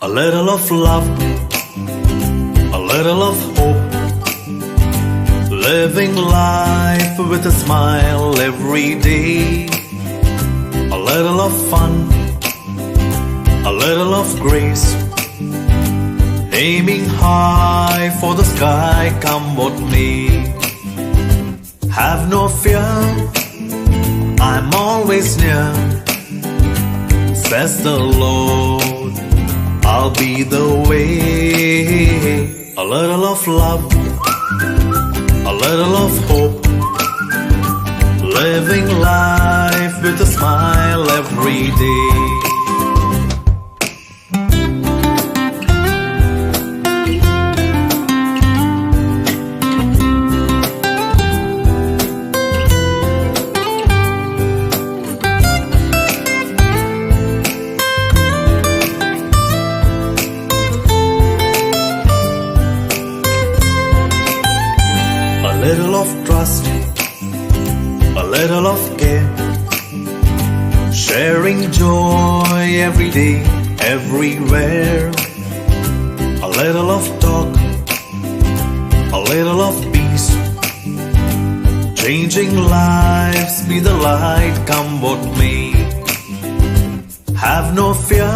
A little of love, a little of hope, living life with a smile every day. A little of fun, a little of grace, aiming high for the sky, come what may. Have no fear, I'm always near, says the Lord, I'll be the way. A little of love, a little of hope, living life with a smile every day. A little of trust, a little of care, sharing joy every day, everywhere. A little of talk, a little of peace, changing lives, be the light, come what may. Have no fear,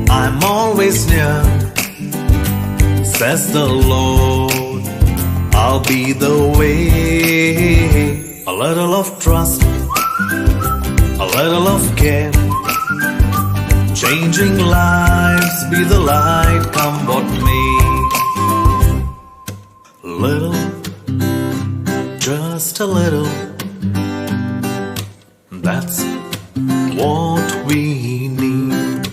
I'm always near, says the Lord, I'll be the way. A little of trust, a little of care, changing lives, be the light, come what may. Little, just a little, that's what we need.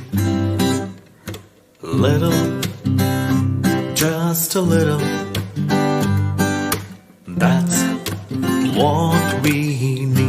Little, just a little, that's what we need.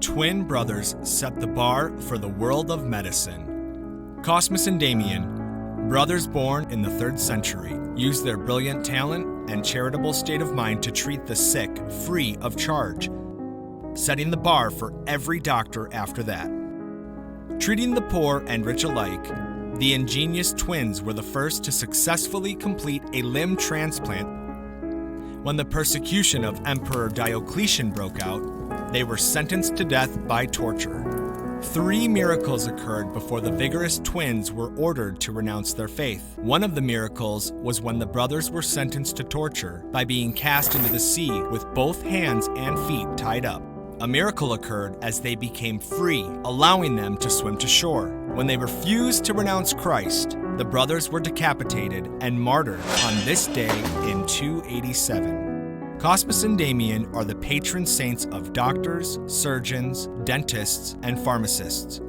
Twin brothers set the bar for the world of medicine. Cosmas and Damian, brothers born in the 3rd century, used their brilliant talent and charitable state of mind to treat the sick free of charge, setting the bar for every doctor after that. Treating the poor and rich alike, the ingenious twins were the first to successfully complete a limb transplant. When the persecution of Emperor Diocletian broke out, they were sentenced to death by torture. 3 miracles occurred before the vigorous twins were ordered to renounce their faith. One of the miracles was when the brothers were sentenced to torture by being cast into the sea with both hands and feet tied up. A miracle occurred as they became free, allowing them to swim to shore. When they refused to renounce Christ, the brothers were decapitated and martyred on this day in 287. Cosmas and Damian are the patron saints of doctors, surgeons, dentists, and pharmacists.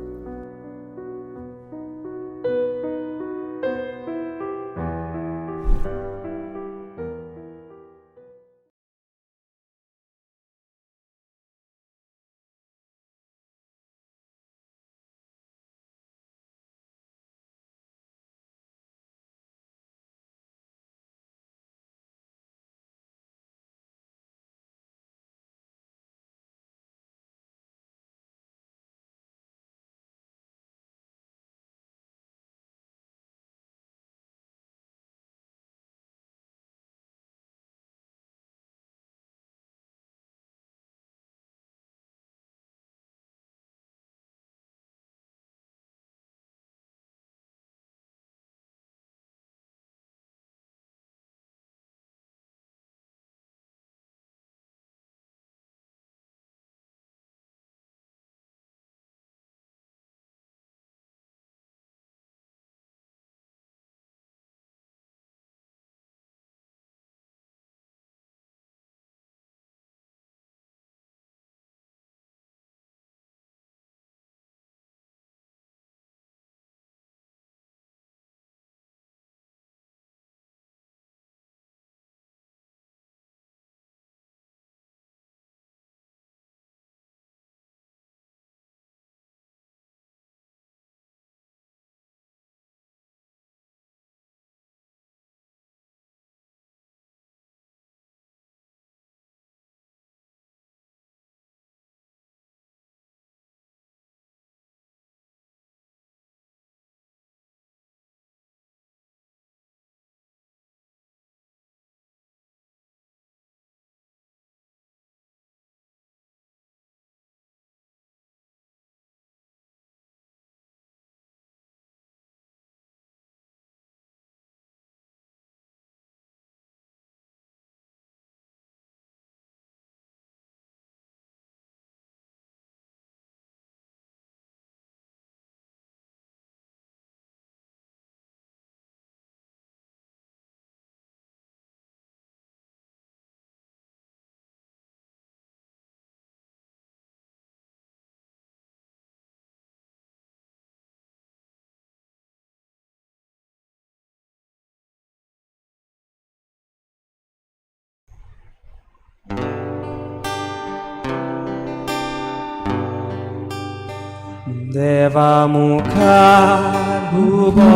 देवा मुखार उबो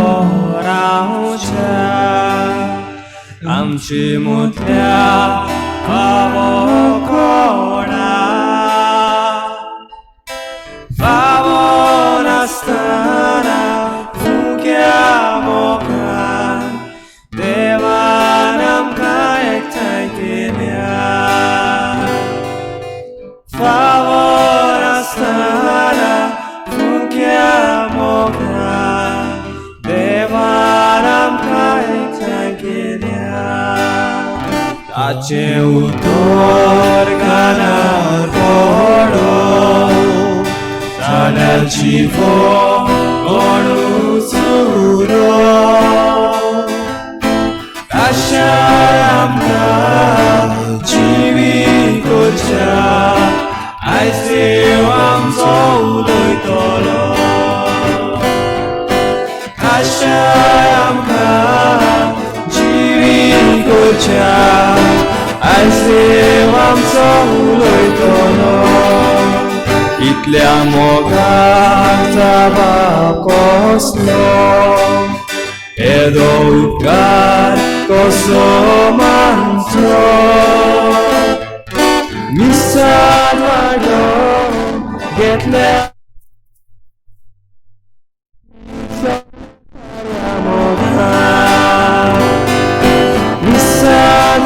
रावच्या आमची मुतल्या फावो कोणा फावो नासतना फुक्या मोगान देवान आमकां एकठांय केल्या फावो नासतना फुक्या मोगान देवान आमकां एकठांय केल्या ताचें उतर कानार पडो जाल्यार जिवो कोणूच उरो आशा आमकां जिवी करच्या आयज देव आमचो उलयतलो आशा आमकां जिवी करच्या आयज देव आमचो उलयतलो इतल्या मोगाचा बाप कसलो येदो उपकार कसो मानचो मिसाद वाडोवन घेतल्या मोगान मिसाद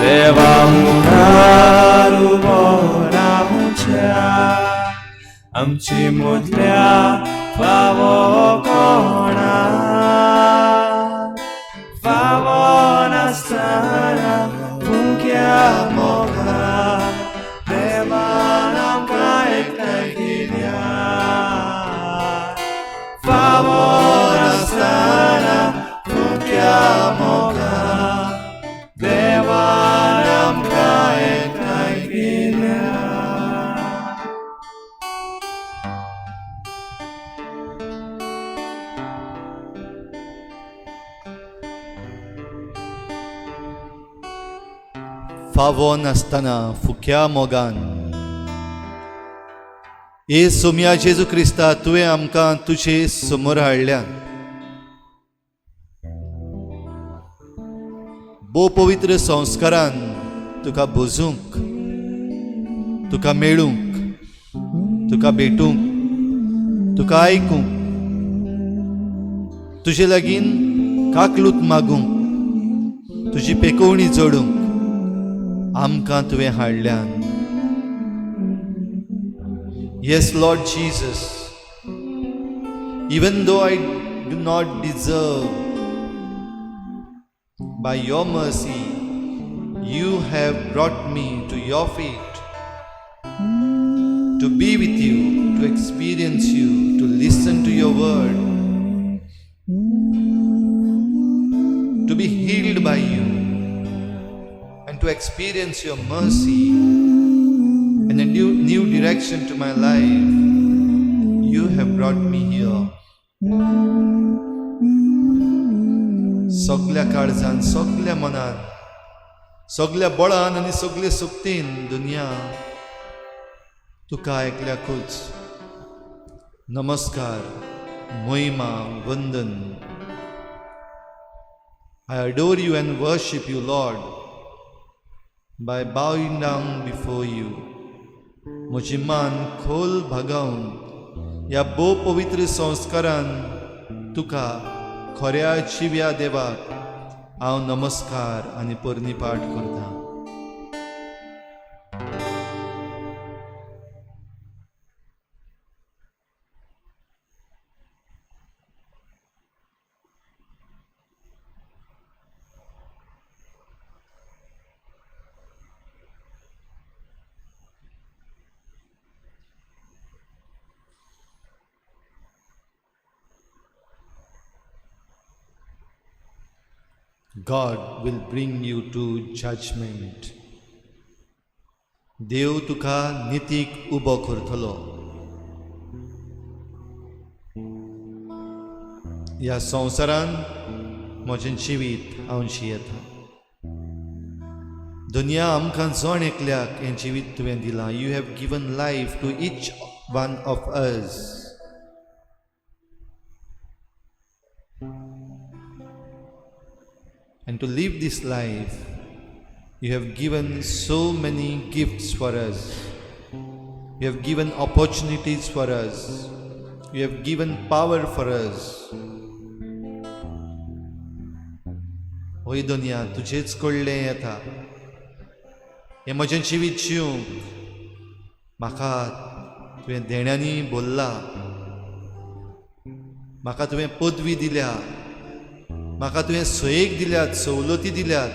देवा मुखार उबो रावच्या आमची मुदल्या फावो कोणा फावो नासतना फुक्या मोगान देवान आमकां एकठांय केल्या फावो नासतना फुक्या मोगान देवान आमकां एकठांय केल्या. फावो नासतना फुक्या मोगान ए सोमया जेजू क्रिस्ता तुवें आमकां तुजे समोर हाडल्यान भोव पवित्र संस्कारान तुका भोजूंक तुका मेळूंक तुका भेटूंक तुका आयकूंक तुजे लागीं काकलूत मागूंक तुजी पेकोवणी जोडूंक आमकां तुवें हाडल्यान. Yes, Lord Jesus, even though I do not deserve, by your mercy, you have brought me to your feet, to be with you, to experience you, to listen to your word, to be healed by you, and to experience your mercy and a new direction to my life. You have brought me here. सगल्या काळजान, सगल्या मनान, सगल्या बळान आनी सगले शक्तीन दुनिया तुका एकल्याकूच नमस्कार, महिमा, वंदन. I adore you and worship you, Lord, by bowing down before you. म्हजी मान खोल भागावन ह्या भोव पवित्र संस्कारान तुका खऱ्या जिव्या देवाक हांव नमस्कार आनी पर्णिपाठ करता. God will bring you to judgment. देव तुका नितीक उबो करतलो. ह्या संवसारान म्हजें जिवीत हांव जियेता. दुनिया आमकां जण एकल्याक हें जिवीत तुवें दिलां. You have given life to each one of us. And to live this life, you have given so many gifts for us. You have given opportunities for us. You have given power for us. होय दुनिया, तुजेच कडलें येता हें म्हजें जिवीत जिवंक म्हाका तुवें देण्यांनी बोल्ला, म्हाका तुवें पदवी दिल्या, म्हाका तुवें सोयेक दिल्यात, सवलती दिल्यात.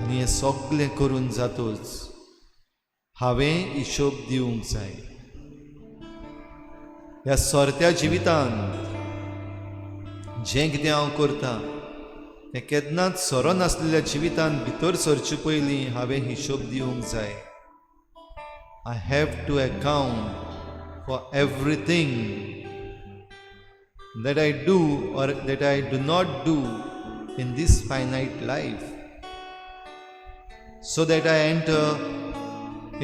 आनी हें सगलें करून जातूच हांवें हिशोब दिवंक जाय. ह्या सोरत्या जिवितांत जें कितें हांव करतां तें केन्नाच सोरो नासलेल्या जिवितांत भितर सरचे पयलीं हांवें हिशोब दिवंक जाय. I have to account for everything that I do or that I do not do in this finite life, so that I enter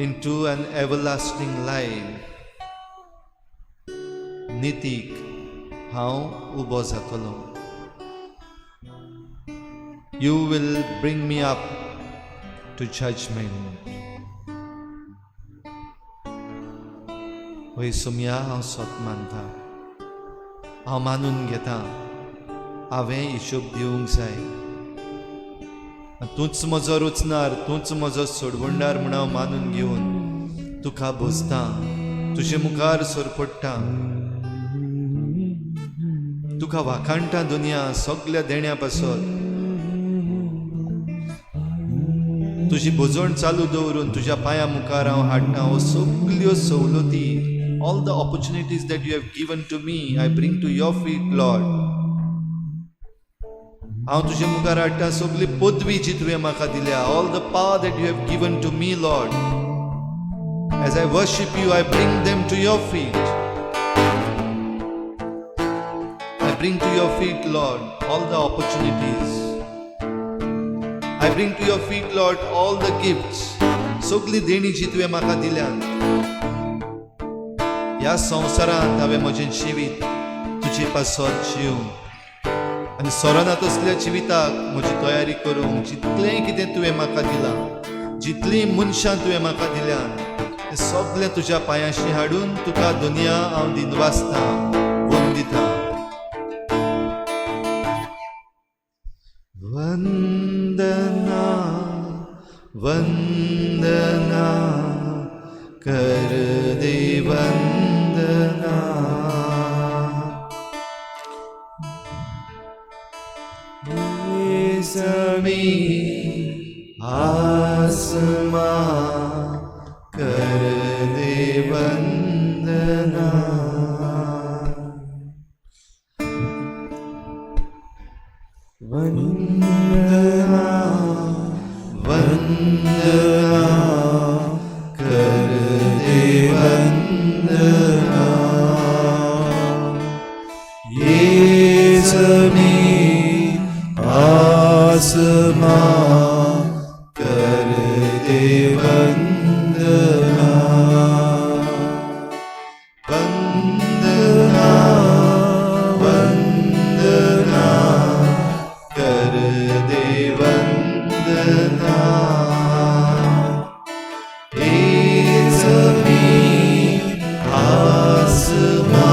into an everlasting life. नितीक हांव उबो जातलो. You will bring me up to judgment. होय सोमया, हांव सत मानता, हांव मानून घेता हांवें हिशोब दिवंक जाय. तूंच म्हजो रचणार, तूंच म्हजो सोडवणदार म्हूण हांव मानून घेवन तुका भोजता, तुजे मुखार सरपडटा, तुका वाखाणटा दुनिया सगल्या देण्या पासत. तुजी भोजण चालू दवरून तुज्या पांया मुखार हांव हाडटा हो सगल्यो सवलती. All the opportunities that you have given to me, I bring to your feet, Lord. हांव तुजे मुखार हाडटा सगली पदवी जी तुवें म्हाका दिल्या. All the power that you have given to me, Lord. As I worship you, I bring them to your feet. I bring to your feet, Lord, all the opportunities. I bring to your feet, Lord, all the gifts. सगली देणी जी तुवें म्हाका दिल्या. ह्या संवसारांत हांवें म्हजें जिवीत तुजे पासत जिवंक आनी सोरोना तसल्या जिविताक म्हजी तयारी करूंक जितलें कितें तुवें म्हाका दिलां, जितलीं मनशां तुवें म्हाका दिल्यात, तें सगलें तुज्या पांयांशी हाडून तुका दुनिया हांव दिनवासता, वंदिता. वंदना वंदना कर दे वंदना. ज़मीं आसमां कर दे वंदना. वंदना वंदना कर दे वंदना. ये ज़मीं आसमां कर दे वंदना. वंदना वंदना कर दे वंदना. ये ज़मीं आसमां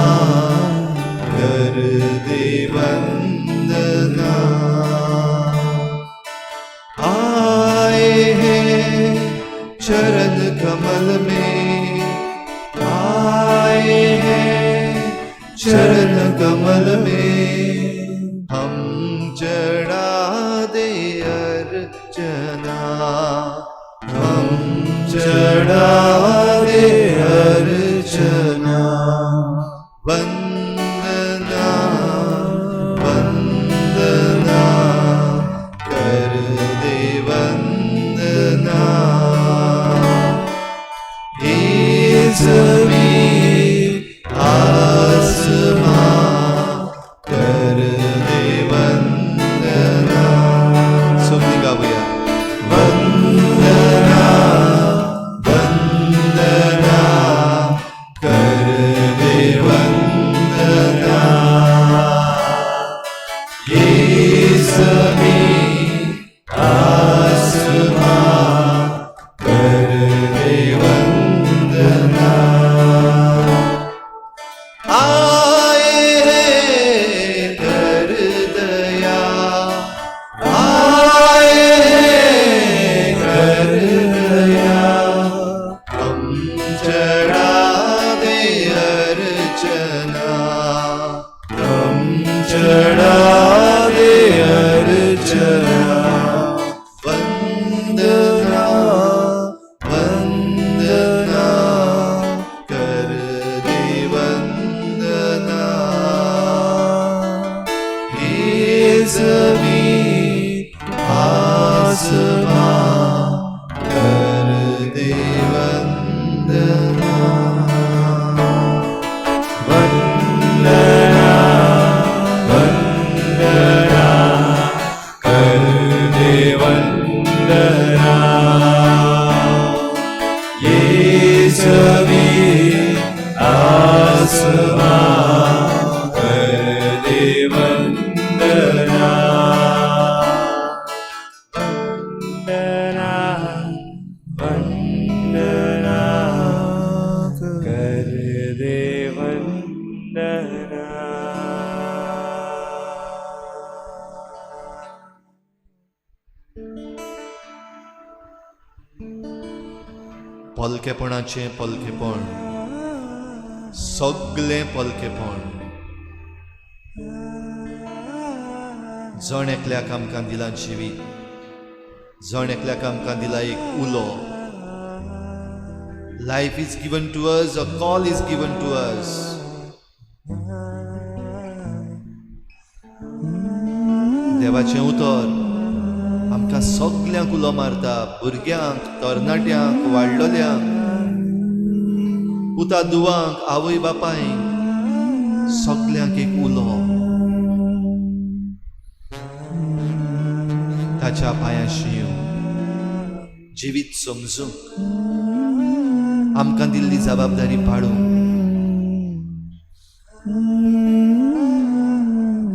कर दे वंदना. आए हैं चरण कमल में, आए हैं चरण कमल में, हम चढ़ा दे अर्चना, हम चढ़ा दे अर्चना. वंदना वंदना कर दे वंदना. ये ज़मीं आसमां कर आसमा कर दे वंदना। आए हैं कर दया, आए हैं कर दया, हम चढ़ा दे अर्चना, हम चढ़ा दे अर्चना। वंदना वंदना कर दे वंदना। हे ज़मीं आसमां कर दे वंदना। वंदना वंदना कर दे वंदना। ये ज़मीं आसमां कर दे वंदना। वंदना वंदना कर दे वंदना। पोलकेपणाचें पोलकेपण, सगलें पोलकेपण जण एकल्याक आमकां दिलां जिवीत, जण एकल्याक आमकां दिला एक उलो। Life is given to us, a call is given to us. देवाचें उतर आमकां सगल्यांक उलो मारता, भुरग्यांक, तरणाट्यांक, वाडलोल्यांक, पुता दुवांक, आवय बापायक, सगल्यांक एक उलो। ताच्या पांयांशी येवंक, जिवीत समजूंक, आमकां दिल्ली जबाबदारी पाळूंक,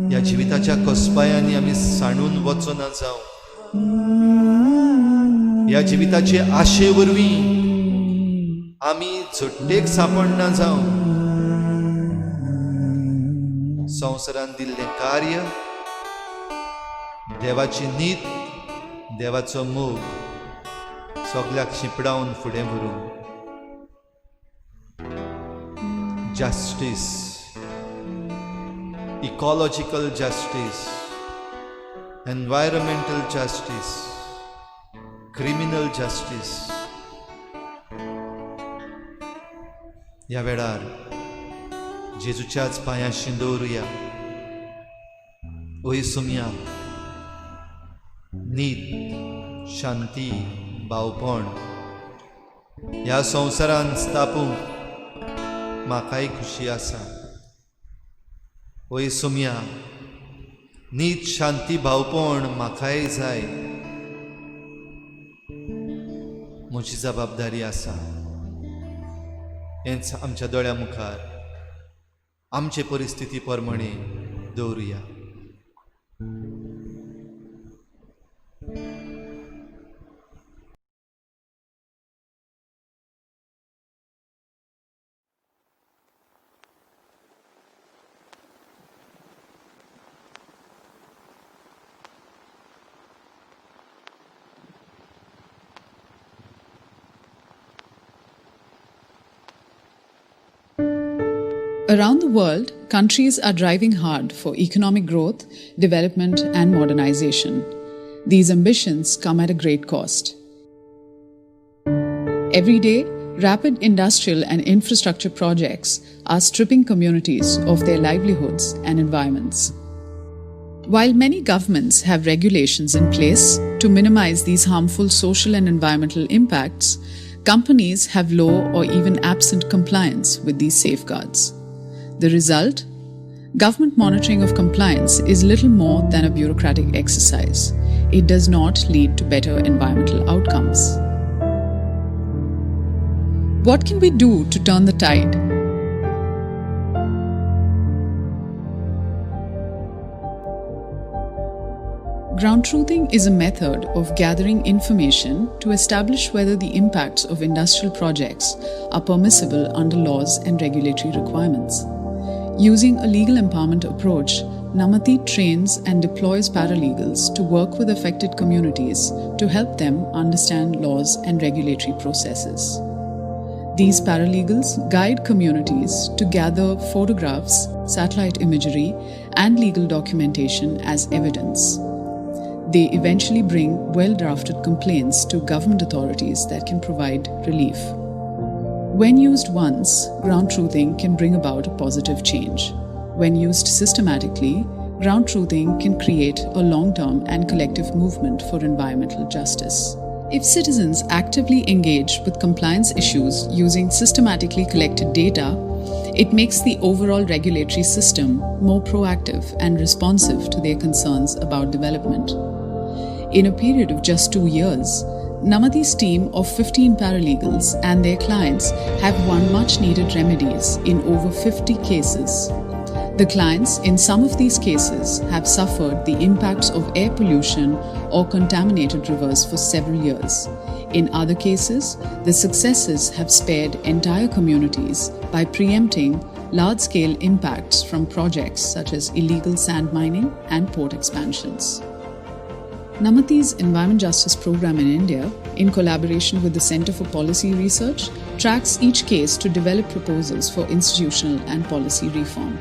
ह्या जिविताच्या कसपायांनी आमी सांडून वचना जावं, ह्या जिविताचे आशे वरवीं आमी झट्टेक सांपडना जावं। संवसारान दिल्लें कार्य, देवाची नीत, देवाचो मोग सगल्याक शिंपडावन फुडें व्हरूंक। Justice, ecological justice, environmental justice, criminal justice. ह्या वेळार जेजूच्याच पांयांशी दवरुया। ओय सोमया, नीत, शांती, भावपण ह्या संवसारान स्थापूंक म्हाकाय खुशी आसा। ओय सोमया, नीत, शांती, भावपण म्हाकाय जाय, म्हजी जबाबदारी आसा। हेंच आमच्या दोळ्या मुखार आमचे परिस्थिती प्रमाणे दवरुया। Around the world, countries are driving hard for economic growth, development, and modernization. These ambitions come at a great cost. Every day, rapid industrial and infrastructure projects are stripping communities of their livelihoods and environments. While many governments have regulations in place to minimize these harmful social and environmental impacts, companies have low or even absent compliance with these safeguards. The result? Government monitoring of compliance is little more than a bureaucratic exercise. It does not lead to better environmental outcomes. What can we do to turn the tide? Ground truthing is a method of gathering information to establish whether the impacts of industrial projects are permissible under laws and regulatory requirements. Using a legal empowerment approach, Namati trains and deploys paralegals to work with affected communities to help them understand laws and regulatory processes. These paralegals guide communities to gather photographs, satellite imagery, and legal documentation as evidence. They eventually bring well-drafted complaints to government authorities that can provide relief. When used once, ground truthing can bring about a positive change. When used systematically, ground truthing can create a long-term and collective movement for environmental justice. If citizens actively engage with compliance issues using systematically collected data, it makes the overall regulatory system more proactive and responsive to their concerns about development. In a period of just 2 years, Namati's team of 15 paralegals and their clients have won much-needed remedies in over 50 cases. The clients in some of these cases have suffered the impacts of air pollution or contaminated rivers for several years. In other cases, the successes have spared entire communities by preempting large-scale impacts from projects such as illegal sand mining and port expansions. Namati's Environment Justice Program in India, in collaboration with the Center for Policy Research, tracks each case to develop proposals for institutional and policy reform.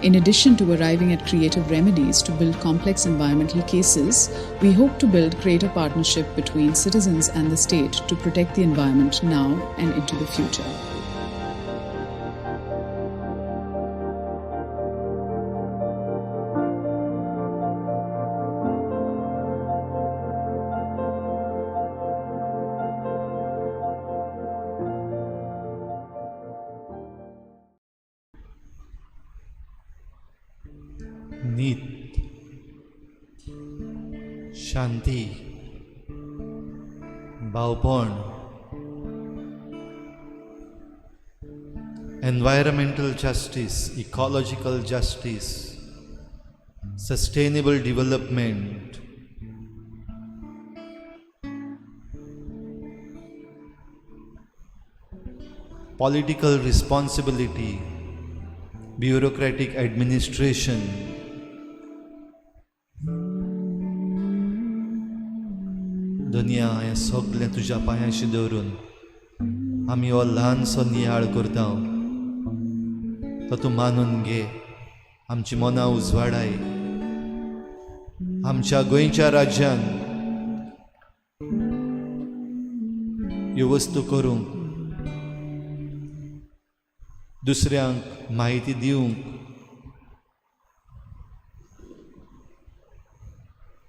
In addition to arriving at creative remedies to build complex environmental cases, we hope to build greater partnership between citizens and the state to protect the environment now and into the future. नीत, शांती, भावपण, environmental justice, ecological justice, sustainable development, political responsibility, bureaucratic administration, दुनिया हें सगळें तुज्या पांयांशी दवरून आमी हो ल्हानसो नियाळ करता, तो तूं मानून घे. आमची मनां उजवाडाय. आमच्या गोंयच्या राज्यान ह्यो वस्तू करूंक, दुसऱ्यांक म्हायती दिवंक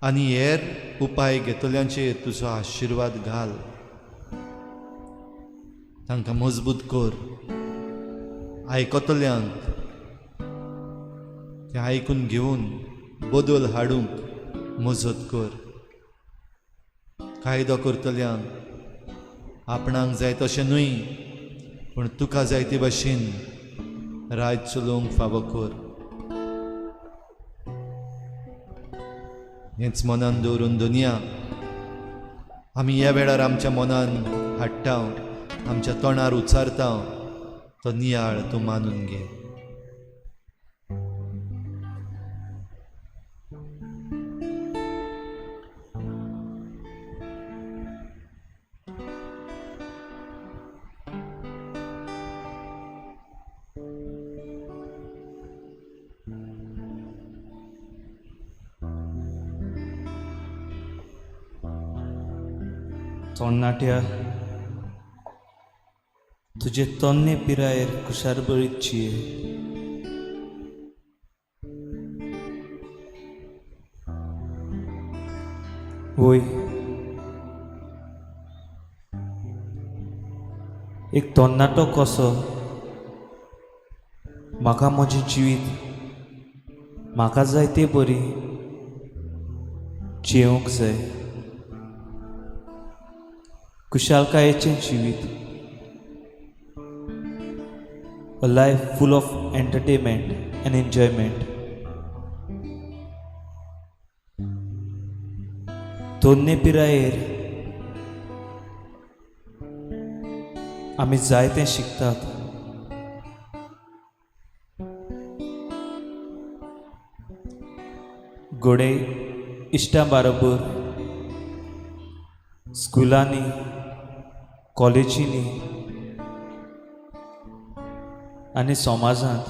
आनी हेर उपाय घेतल्यांचेर तुजो आशिर्वाद घाल. तांकां मजबूत कर. आयकतल्यांक तें आयकून घेवन बदल हाडूंक मजत कर. कायदो करतल्यांक आपणाक जाय तशें न्हय पूण तुका जाय ते भाशेन राज चलोवंक फावो कर. हेंच मनान दवरून दुनिया आमी ह्या वेळार आमच्या मनान हाडटा, आमच्या तोंडार उच्चारता, तो नियाळ तूं मानून घे. तरणाट्या, तुजे तन्ने पिरायेर खुशालभरीत जिये. वय, एक तरणाटो कसो म्हाका म्हजें जिवीत म्हाका जाय ते बरी जियेवंक जाय. खुशालकायेचें जिवीत, a life full of entertainment and enjoyment. तोन्ने पिरायेर आमी जायतें शिकतात. घोडे इश्टां बाराबर स्कुलांनी, कॉलेजींनी आनी समाजांत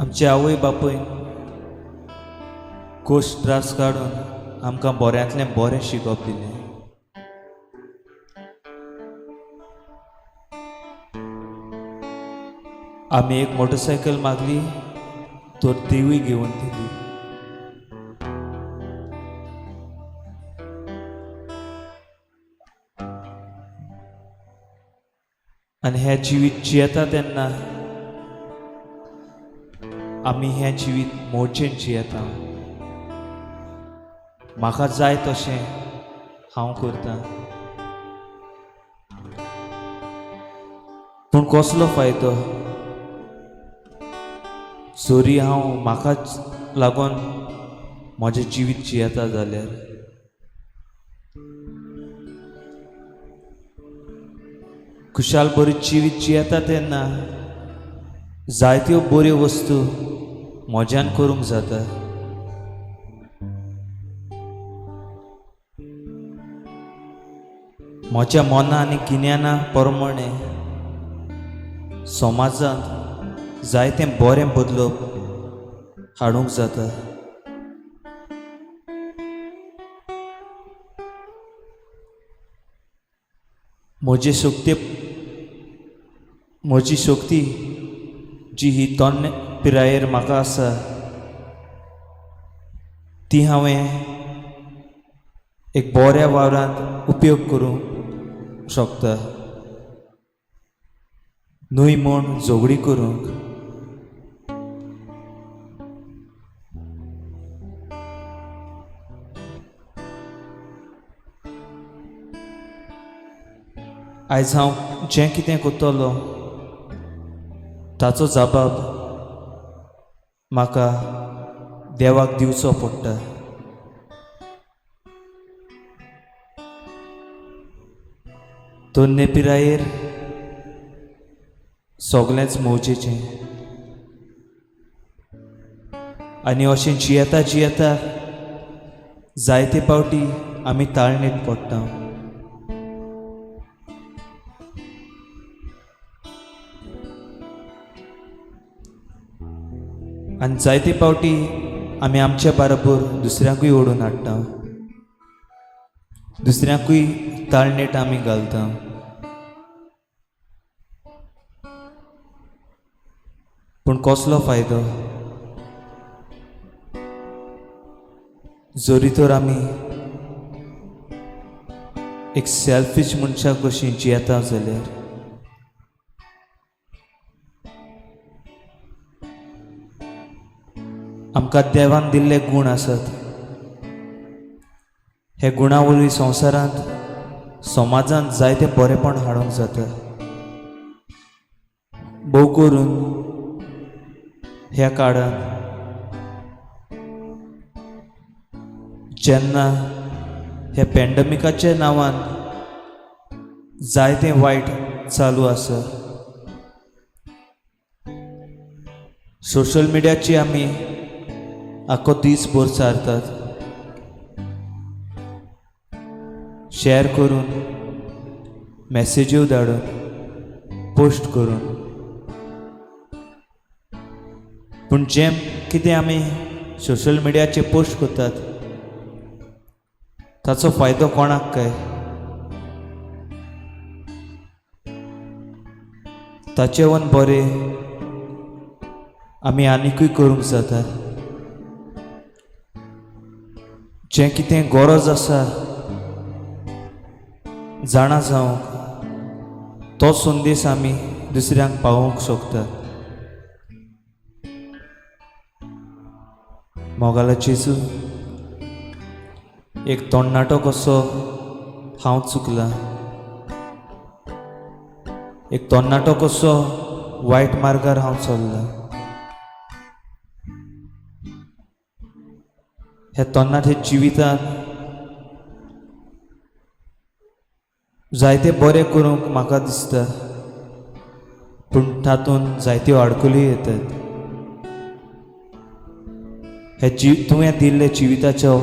आमचे आवय बापूय कश्ट त्रास काडून आमकां बऱ्यांतलें बरें शिकप दिलें. आमी एक मोटरसायकल मागली तर तिवूय घेवन दिली. आनी हें जिवीत जियेता तेन्ना आमी हें जिवीत मोजेन जियेता. म्हाका जाय तशें हांव करतां, पूण कसलो फायदो जरी हांव म्हाकाच लागून म्हजें जिवीत जियेता जाल्यार. खुशाल बरी जिवीत जियेता तेन्ना जायत्यो बऱ्यो वस्तू म्हज्यान करूंक जाता. म्हज्या मना आनी गिन्याना प्रमाणे समाजांत जायतें बरें बदलप हाडूंक जाता. म्हजी शक्ती जी ही तोन्ने पिरायेर म्हाका आसा ती हांवें एक बऱ्या वावरांत उपयोग करूंक शकता, न्हय म्हूण झगडी करूंक. आयज हांव जें कितें करतलो ताचो जबाब म्हाका देवाक दिवचो पडटा. तन्ने पिरायेर सगळेंच मौजेचें आनी अशें जियेता जियेता जायते पावटी आमी ताळणेत पडटा. आनी जायते पावटी आमी आमच्या बाराबर दुसऱ्यांकूय ओडून हाडटा, दुसऱ्यांकूय ताळनेट आमी घालता. पूण कसलो फायदो जरी तर आमी एक सेल्फीश मनशा कशीं जियेता जाल्यार. आमकां देवान दिल्ले गूण आसात, हे गुणा वरवीं संवसारांत समाजांत जायते बरेपण हाडूंक जाता. भोव करून ह्या काळांत जेन्ना ह्या पॅन्डमिकाच्या नांवान जायतें वायट चालू आसा, सोशल मिडियाची आमी आख्खो दीस भर सारतात, शेअर करून, मॅसेज्यो धाडून, पोस्ट करून. पूण जें कितें आमी सोशल मिडियाचेर पोस्ट करतात ताचो फायदो कोणाक काय? ताचे वन बरें आमी आनिकूय करूंक जाता. जें कितें गरज आसा जाणा जावंक तो संदेश आमी दुसऱ्यांक पावोवंक शकतात. मोगाला जेजू, एक तोण्णाटो कसो हांव चुकलां, एक तोण्णाटो कसो वायट मार्गार हांव चल्लां. ह्या तरणाट्या जिवितांत जायते बरें करूंक म्हाका दिसता, पूण तातूंत जायत्यो आडखळी येतात. हे जी तुवें दिल्ले जिविताचो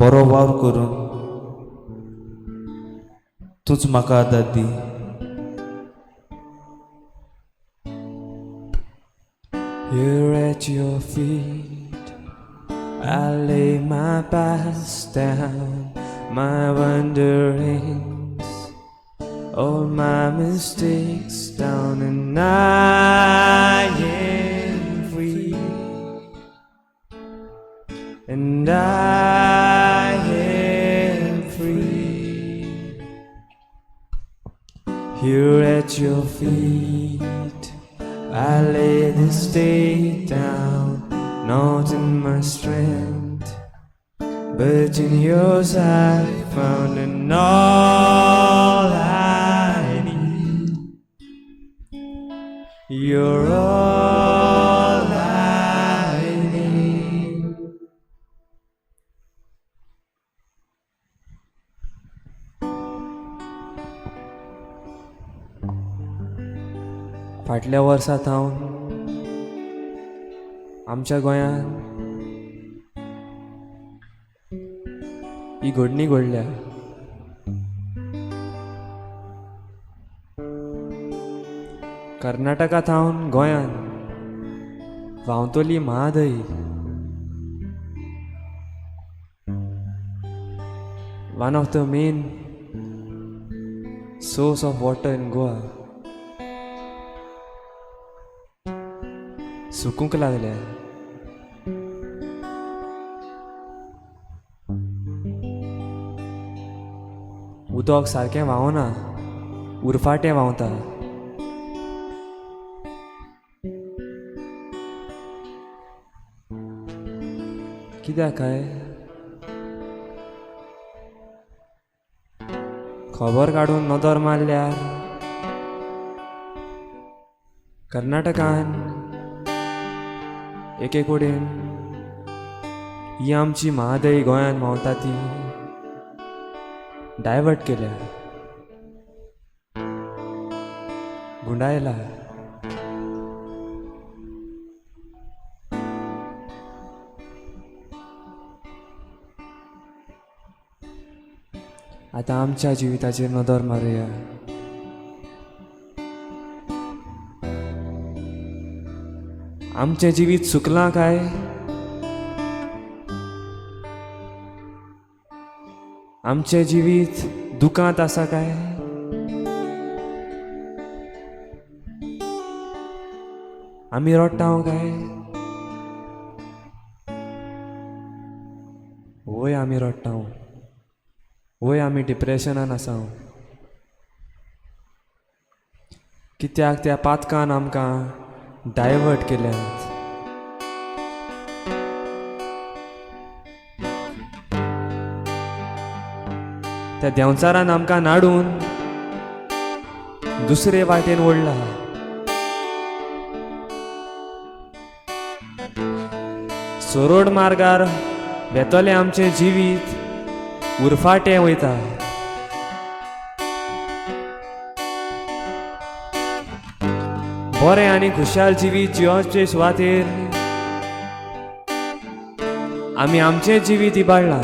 बरो वावर करून तूंच म्हाका आदार दी. Here at your feet, I lay my past down, my wanderings, all my mistakes down, and I am free. And I am free. Here at your feet, I lay this day down, not in my strength, but in yours I found, and all I need. You're all I need. फाटल्या वर्सा थावन आमच्या गोंयांत ही घडणी घडल्या. कर्नाटका थावन गोंयांत व्हांवतली Mhadei one of the main source of water in Goa सुकूंक लागल्या. उदक सारकें व्हांवना, उरफाटें व्हांवता. कित्याक काय खबर काडून नदर मारल्यार कर्नाटकान एके कडेन ही आमची म्हादय गोंयांत व्हांवता ती डायवर्ट केल्या, गुंडायला. आतां आमच्या जिविताचेर नदर मारुया. आमचें जिवीत सुकलां काय आमचें जिवीत दुकांत आसा काय? आमी रडटा काय? वय आमी रडटा, वय आमी डिप्रेशनान आसा. कित्याक त्या पातकान आमकां डायवर्ट केल्यात. त्या देंवचारान आमकां नाडून दुसरे वाटेन ओडला. सरोड मार्गार वेतलें आमचें जिवीत उरफाटें वयता. बरें आनी खुशाल जिवीत जियोवचे सुवातेर आमी आमचें जिवीत इबाडलां.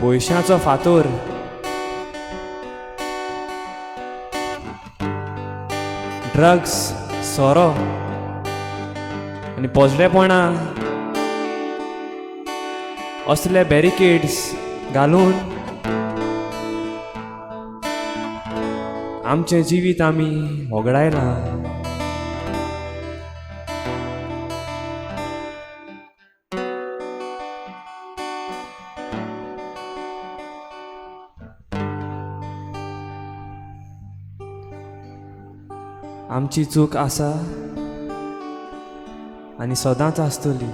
पयशांचो फातोर, ड्रग्स, सोरो आनी पोजडेपणां असले बॅरिकेड्स घालून आमचें जिवीत आमी होगडायलां. आमची चूक आसा आनी सदांच आसतली.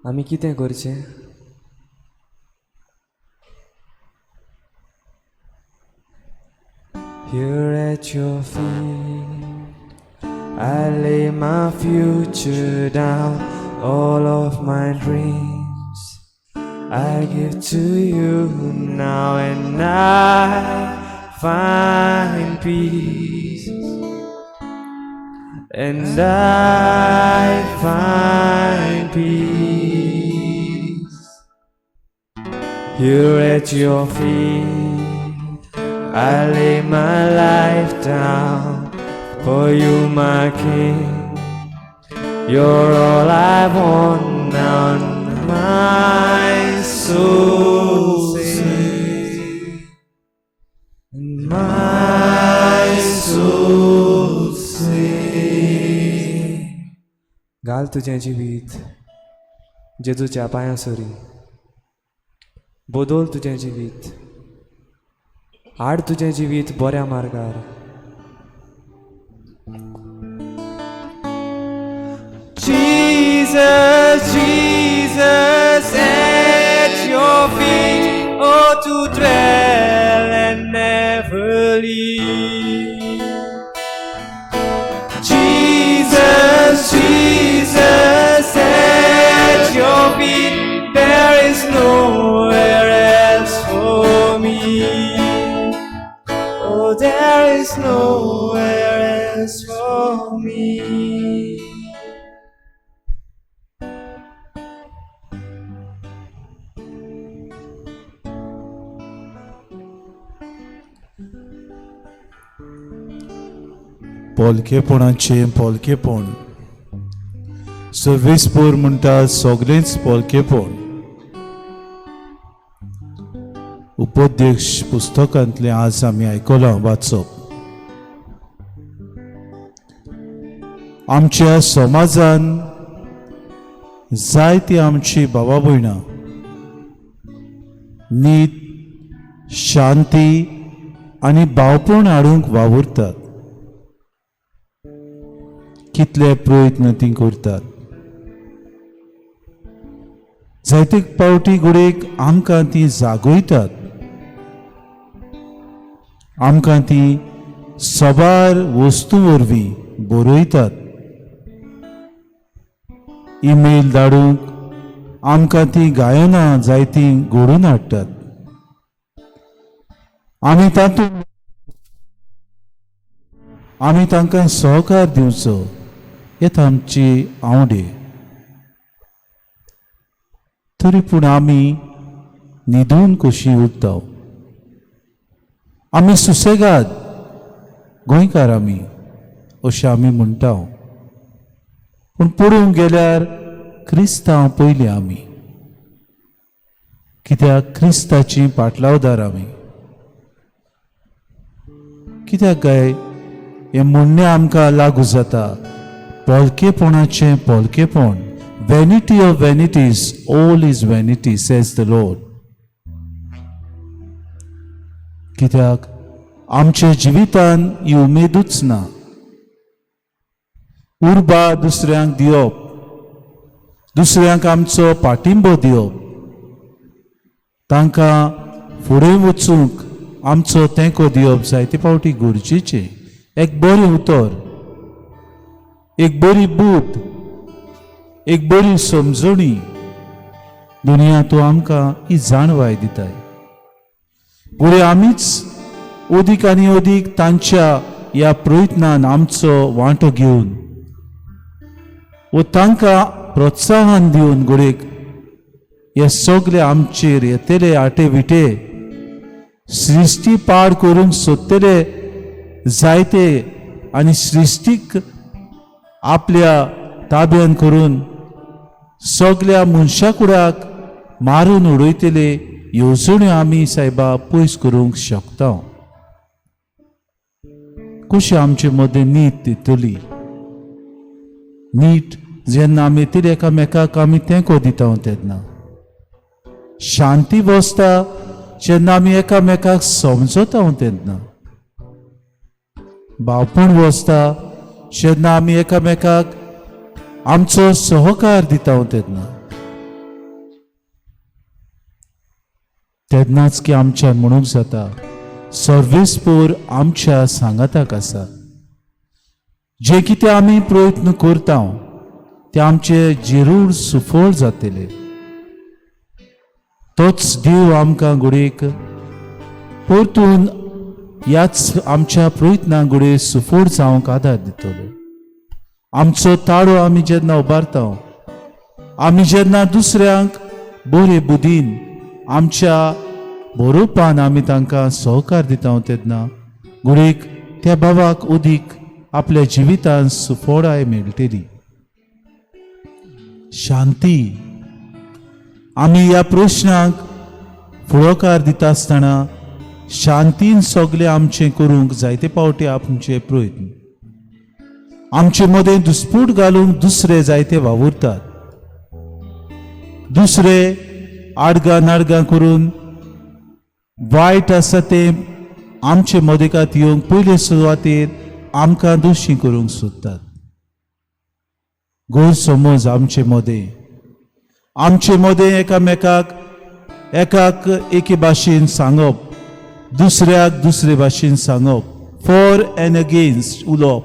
आमी कितें करचें? Here at your feet, I lay my future down, all of my dreams I give to you now, and I find peace, and I find peace. Here at your feet, I lay my life down for you, my King. You're all I want now, and my soul sings, and my soul sings. घाल तुजें जिवीत जेजूच्या पांयां सरी, बदल तुजें जिवीत, हाड तुजें जिवीत बऱ्या मार्गार. Jesus, Jesus, at your feet, oh, to dwell and never leave. Jesus, Jesus, at your feet, there is nowhere else for me. Oh, there is nowhere else for me. पोलकेपणाचें पोलकेपण, सर्वेस्पोर म्हणटा सगळेंच पोलकेपण. उपदेश पुस्तकांतलें आज आमी आयकलां वाचप. आमच्या समाजान जायती आमची बाबा भयणां नीत, शांती आनी भावपण हाडूंक वावुरतात. कितले प्रयत्न ती करतात. जायते पावटी घडयेक आमकां ती जागयतात, आमकां ती सबार वस्तू वरवीं बरयतात, ईमेल धाडूंक आमकां ती गायनां जायतीं घडोवन हाडटात. आमी तातूंत आमी तांकां सहकार दिवचो हेत आमची आवडे. तरी पूण आमी न्हिदून कशी उरता. आमी सुसेगाद गोंयकार आमी अशें आमी म्हणटा, पूण पळोवंक गेल्यार क्रिस्तांव पयलीं आमी, कित्याक क्रिस्ताची पाटलावदार आमी. कित्याक काय हें म्हणणें आमकां लागू जाता, पोलकेपणाचें पोलकेपण. Vanity of vanities, all is vanity, says the Lord. कित्याक आमच्या जिवितान ही उमेदूच ना. उर्बा दुसऱ्यांक दिवप, दुसऱ्यांक आमचो पाठिंबो दिवप, तांकां फुडें वचूंक आमचो तेंको दिवप जायते फावटी गरजेचें. एक बरें उतर, एक बरी बूद, एक बरी समजणी दुनिया तूं आमकां ही जाणवाय दिताय. घडये आमीच अदीक आनी अदीक तांच्या ह्या प्रयत्नान आमचो वांटो घेवन वो तांकां प्रोत्साहन दिवन घडयेक हे सगळे आमचेर येतले आटे विटे सृश्टी पाड करूंक सोदतले जायते आनी सृश्टीक आपल्या ताब्यान करून सगळ्या मनशा कुडाक मारून उडयतले येवजण्यो आमी सायबा पयस करूंक शकता. कशी आमचे मदें नीत येतली? नीट जेन्ना आमी येतली एकामेकाक आमी तेंको दिता तेन्ना शांती बसता, जेन्ना आमी एकामेकाक समजता तेन्ना भावपण बसता, जेन्ना आमी एकामेकाक आमचो सहकार दिता तेन्ना, तेन्नाच की आमच्यान म्हणूंक जाता सर्वेस्पोर आमच्या सांगाताक आसा. जे कितें आमी प्रयत्न करता ते आमचे जिरूर सुफळ जातले. तोच देव आमकां घडयेक परतून ह्याच आमच्या प्रयत्नां घडये सुफळ जावंक आदार दितलो. आमचो ताळो आमी जेन्ना उबारता, आमी जेन्ना दुसऱ्यांक बरे बुदीन आमच्या बरोवपान आमी तांकां सहकार दिता तेन्ना घडयेक त्या बाबाक उदीक आपल्या जिवितान सुफोडाय मेळटली. शांती आमी ह्या प्रश्नाक फुडोकार दिता आसतना शांतीन सगळें आमचें करूंक जायते पावटी आमचे प्रयत्न आमचे मदें दुस्पूट घालूंक दुसरे जायते वावुरतात. दुसरे आडगां नाडगां करून वायट आसा तें आमचे मदेकात येवंक पयले सुवातेर आमकां दोशी करूंक सोदतात. गैरसमज आमचे मदें, आमचे मदें एकामेकाक एकाक एके भाशेन सांगप, दुसऱ्याक दुसरे भाशेन सांगप, फॉर एन्ड अगेन्स्ट उलोवप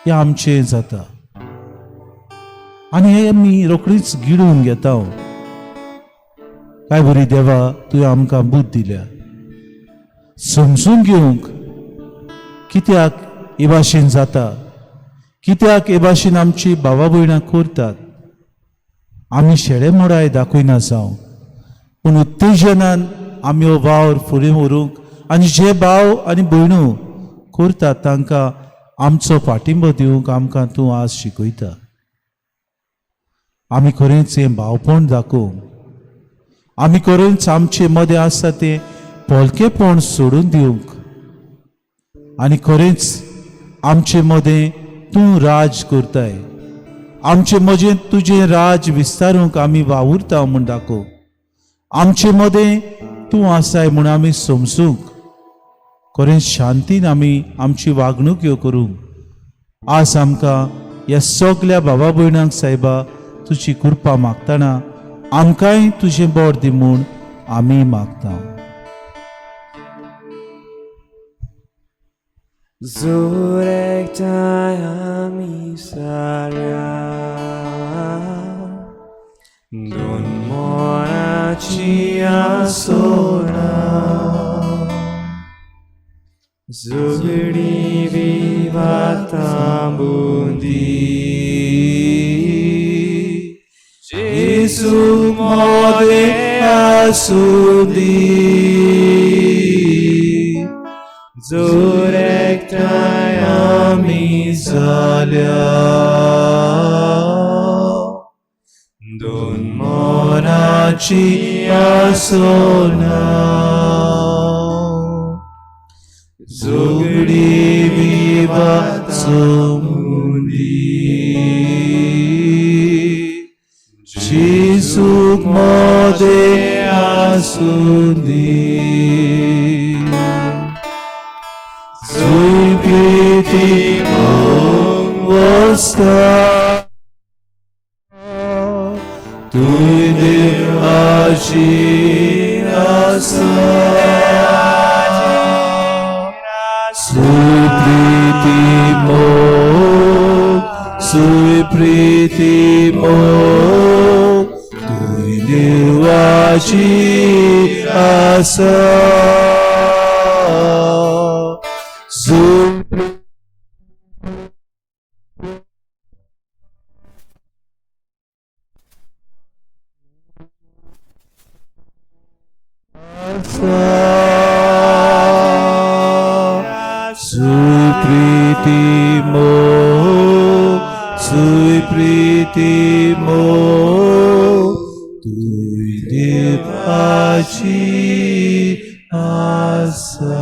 हें आमचें जाता आनी हें आमी रोखडीच गिळून घेता. काय बरी देवा तुवें आमकां बुद्द दिल्या समजून घेवंक कित्याक हे भाशेन जाता, कित्याक हे भाशेन आमची भावा भयणां करतात. आमी शेळे मोडाय दाखयना जावं, पूण उत्तेजनान आमी हो वावर फुडें व्हरूंक आनी जे भाव आनी भयणो करतात तांकां आमचो पाठिंबो दिवंक आमकां तूं आज शिकयता. आमी खरेंच हें भावपण दाखोवंक, आमी खरेंच आमचे मदें आसा तें पोलकेपण सोडून दिवंक आनी खरेंच आमचे मदें तूं राज करताय, आमचे मजें तुजें राज विस्तारूंक आमी वावुरता म्हूण दाखोवंक, आमचे मदें तूं आसाय म्हूण आमी समजूंक खरेंच शांतीन आमी आमची वागणूक ह्यो करूंक आज आमकां ह्या सगल्या बाबा भयणांक सायबा तुजी कृपा मागतना आमकांय तुजें बोर दी म्हूण आमी मागता. जोर आमी साऱ्या दोन मोराची आसोना झगडी विवातां बुंदी जेजू मोदे आसुंदी जोर एकठांय आमी जाल्या दोन मोराची आसोना झगडी विवातां बुंदी जेजूक मोदे आसुंदी जुय प्रिती वसता तुय देवाची आसा सुय प्रिती मोग सुय प्रिती मोग तुय देवाची आसा सुय सुप्रीति मोग सुप्रीति मोग तुय देवाची आसा.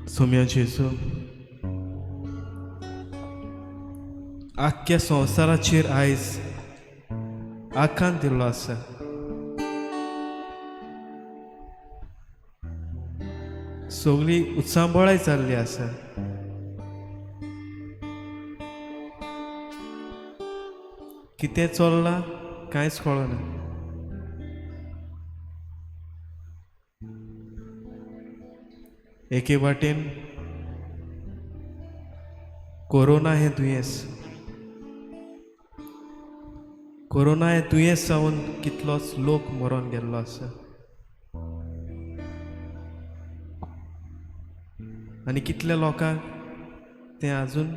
सोम्या जेजू, आख्ख्या संवसाराचेर आयज आखान दिल्लो आसा. सगळी उचांबळाय जाल्ली आसा. कितें चल्लां कांयच कळना. एके वाटेन कोरोना हें दुयेंस, कोरोना हें दुयेंस जावन कितलोच लोक मरोन गेल्लो आसा आनी कितल्या लोकांक तें आजून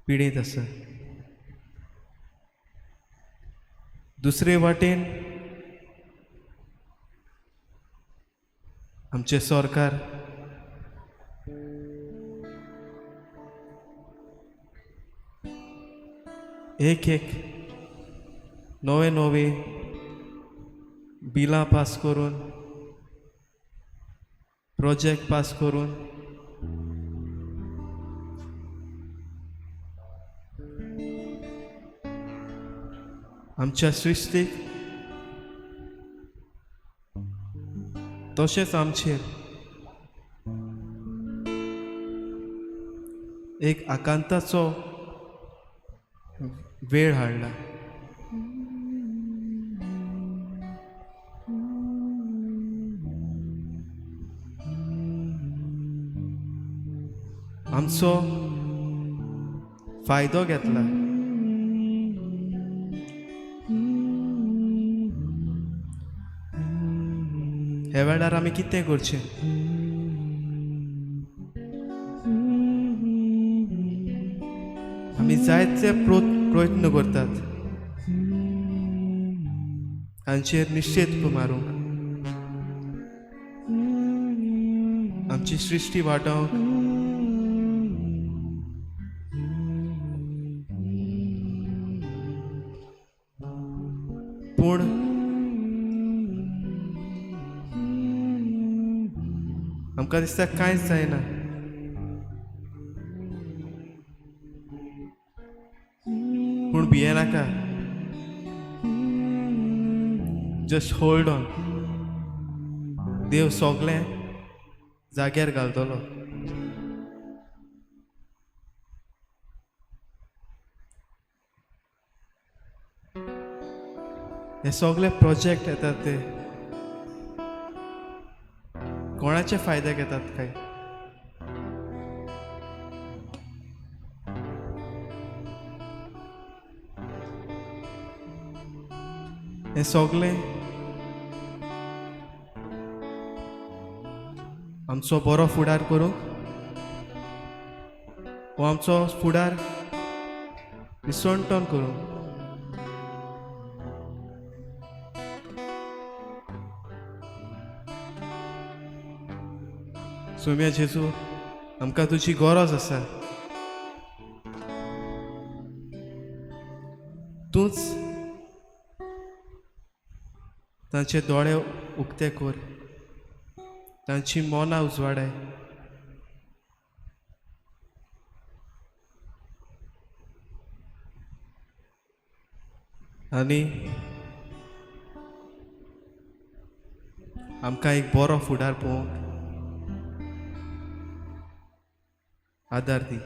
पिडेंत आसा. दुसरे वाटेन आमचें सरकार एक एक नवे नवे बिलां पास करून, प्रोजेक्ट पास करून आमच्या सृश्टीक तशेंच आमचेर एक आकांताचो वेळ हाडला. आमचो फायदो घेतला. ह्या वेळार आमी कितें करचें? आमी जायते प्रयत्न करतात हांचेर निश्चेत मारूंक, आमची सृश्टी वाटोवंक, पूण आमकां दिसता कांयच जायना. पूण भियेनाका, जस्ट होल्ड ऑन. देव सगळें जाग्यार घालतलो. हे सगळे प्रोजेक्ट येतात ते कोणाचे फायद्याक येतात काय? हे सगळे आमचो बरो फुडार करूंक वो आमचो फुडार विसणटन करूंक. सोम्या जेजू, आमकां तुजी गरज आसा. तूंच तांचे दोळे उक्ते कर, तांची मनां उजवाडाय. आनी आमकां एक बरो फुडार पळोवंक आदार दी.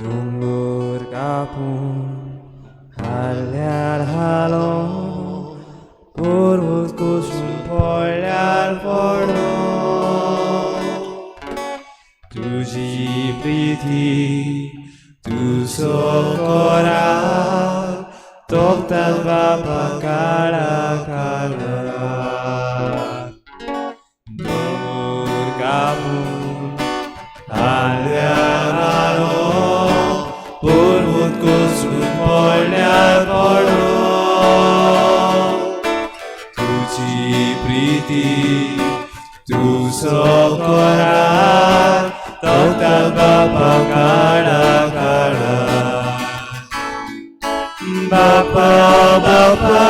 दोंगर कापून हाल्यार हालो, पर्वत कोसळून पडल्यार पडो, तुजी प्रिती तुजो करार तोखतात बाबा काळा काळा. दोंगर कापून हाल्यार हालो, पर्वत कोसळून पडल्यार पडो, तुजी प्रिती तुजो करार तोखतात बाबा काळा काळा. बापा बापा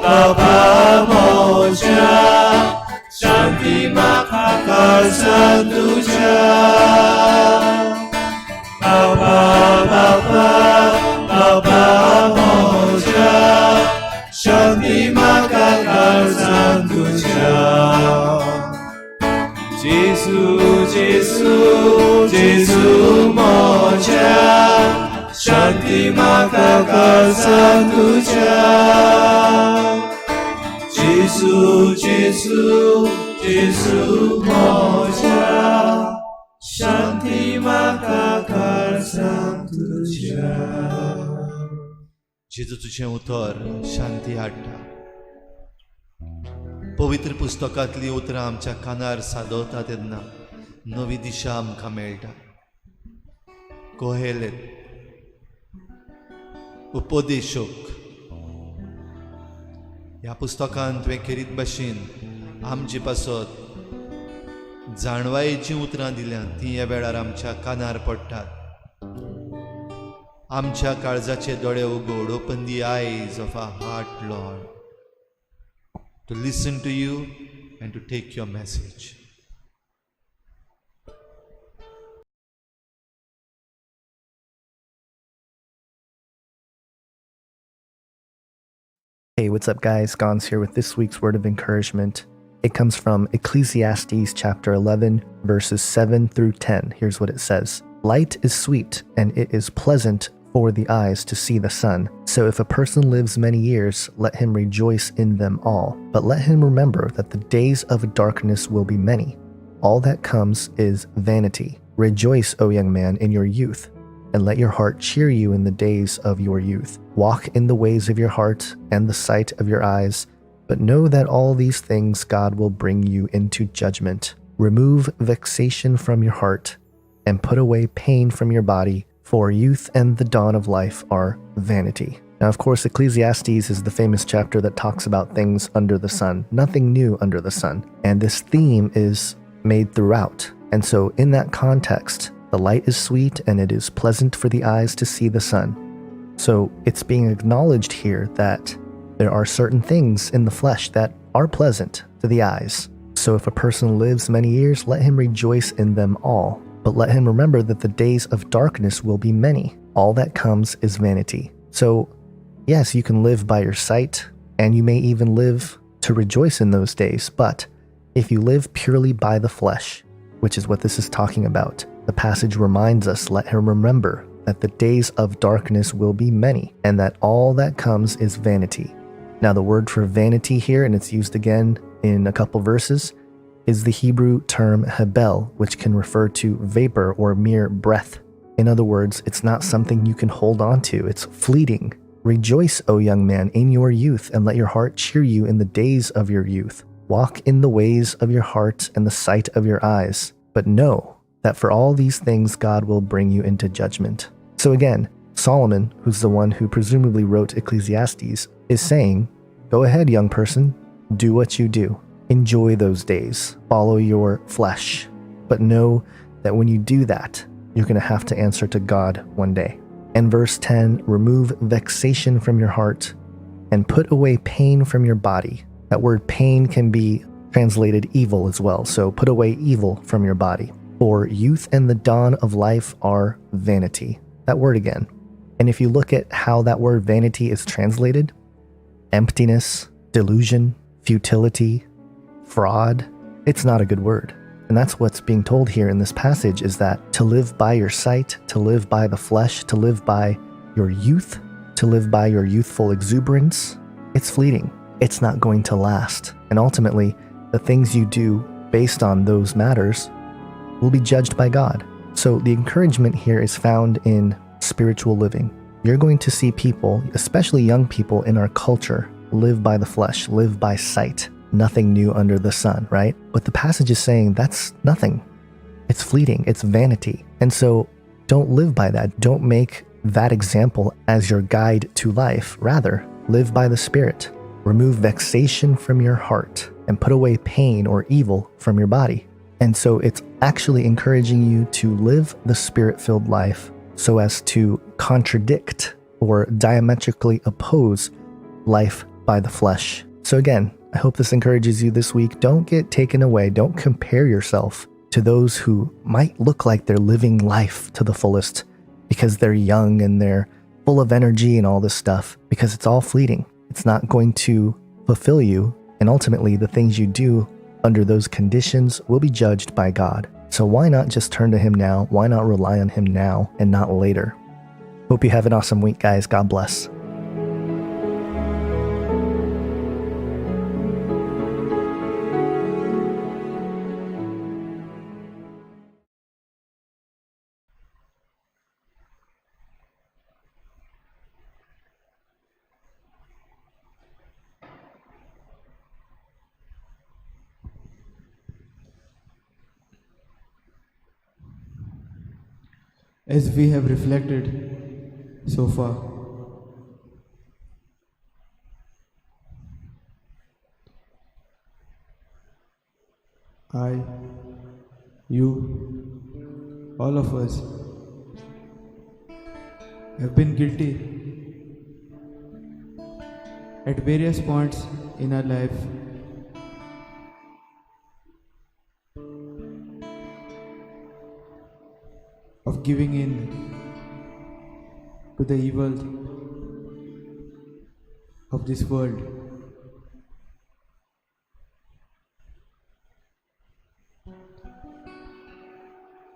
बापा म्हज्या, शांती म्हाका काळजांत तुज्या. बापा बापा बापा म्हज्या, शांती म्हाका काळजांत तुज्या. जेजू शांती म्हाका काळजांत तुज्या. जेजू जेजू जेजू म्हज्या, शांती म्हाका काळजांत तुज्या. जेजू, तुजें उतर शांती हाडटा. पवित्र पुस्तकांतलीं उतरां आमच्या कानार सादवता तेन्ना नवी दिशा आमकां मेळटा. कोहेलेत, उपदेशक ह्या पुस्तकांत तुवें खेरीत भाशेन आमचे पासत जाणवायेचीं उतरां दिल्यांत, तीं ह्या वेळार आमच्या कानार पडटात. आमच्या काळजाचे दोळे उगड. Open the eyes of our heart, Lord, to listen to you and to take your message. Hey, what's up, guys? Gonz here with this week's word of encouragement. It comes from Ecclesiastes chapter 11, verses 7 through 10. Here's what it says. Light is sweet, and it is pleasant for the eyes to see the sun. So if a person lives many years, let him rejoice in them all. But let him remember that the days of darkness will be many. All that comes is vanity. Rejoice, O young man, in your youth, and let your heart cheer you in the days of your youth. Walk in the ways of your heart and the sight of your eyes, but know that all these things God will bring you into judgment. Remove vexation from your heart and put away pain from your body, for youth and the dawn of life are vanity. Now, of course, Ecclesiastes is the famous chapter that talks about things under the sun, nothing new under the sun. And this theme is made throughout. And so in that context, the light is sweet and it is pleasant for the eyes to see the sun. So it's being acknowledged here that there are certain things in the flesh that are pleasant to the eyes. So if a person lives many years, let him rejoice in them all. But let him remember that the days of darkness will be many. All that comes is vanity. So yes, you can live by your sight, and you may even live to rejoice in those days. But if you live purely by the flesh, which is what this is talking about, the passage reminds us, let him remember that the days of darkness will be many, and that all that comes is vanity. Now, the word for vanity here, and it's used again in a couple verses, is the Hebrew term hebel, which can refer to vapor or mere breath. In other words, it's not something you can hold on to. It's fleeting. Rejoice, O young man, in your youth, and let your heart cheer you in the days of your youth. Walk in the ways of your heart and the sight of your eyes. But know that for all these things God will bring you into judgment. So again, Solomon, who's the one who presumably wrote Ecclesiastes, is saying, go ahead, young person, do what you do. Enjoy those days. Follow your flesh. But know that when you do that, you're going to have to answer to God one day. And verse 10, remove vexation from your heart and put away pain from your body. That word pain can be translated evil as well. So put away evil from your body. For youth and the dawn of life are vanity. That word again. And if you look at how that word vanity is translated, emptiness, delusion, futility, fraud, it's not a good word. And that's what's being told here in this passage, is that to live by your sight, to live by the flesh, to live by your youth, to live by your youthful exuberance, it's fleeting. It's not going to last. And ultimately, the things you do based on those matters will be judged by God. So the encouragement here is found in spiritual living. You're going to see people, especially young people in our culture, live by the flesh, live by sight. Nothing new under the sun, right? But the passage is saying that's nothing. It's fleeting. It's vanity. And so don't live by that. Don't make that example as your guide to life. Rather, live by the Spirit. Remove vexation from your heart and put away pain or evil from your body. And so it's actually encouraging you to live the Spirit-filled life so as to contradict or diametrically oppose life by the flesh. So again, I hope this encourages you this week. Don't get taken away. Don't compare yourself to those who might look like they're living life to the fullest because they're young and they're full of energy and all this stuff, because it's all fleeting. It's not going to fulfill you. And ultimately, the things you do under those conditions will be judged by God. So why not just turn to Him now? Why not rely on Him now and not later? Hope you have an awesome week, guys. God bless. As we have reflected so far, I, you, all of us have been guilty at various points in our life of giving in to the evil of this world.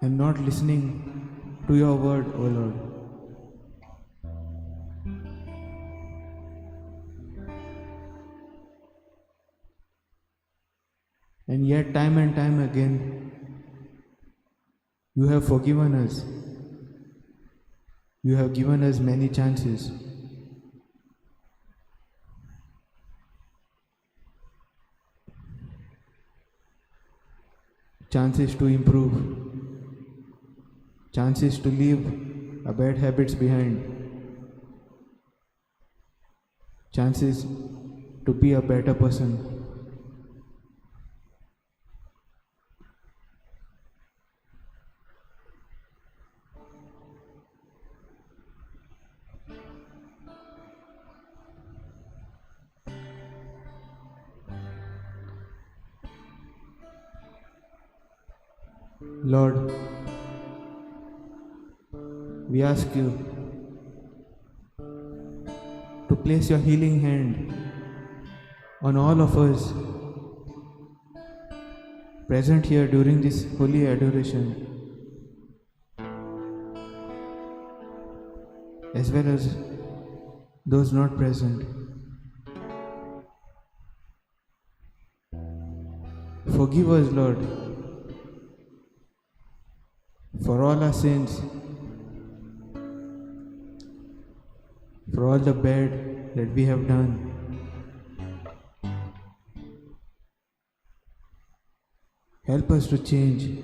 I'm not listening to your word, O Lord. And yet, time and time again, you have forgiven us. You have given us many chances. Chances to improve. Chances to leave our bad habits behind. Chances to be a better person. Lord, we ask you to place your healing hand on all of us present here during this holy adoration, as well as those not present. Forgive us, Lord, for all our sins, for all the bad that we have done. Help us to change.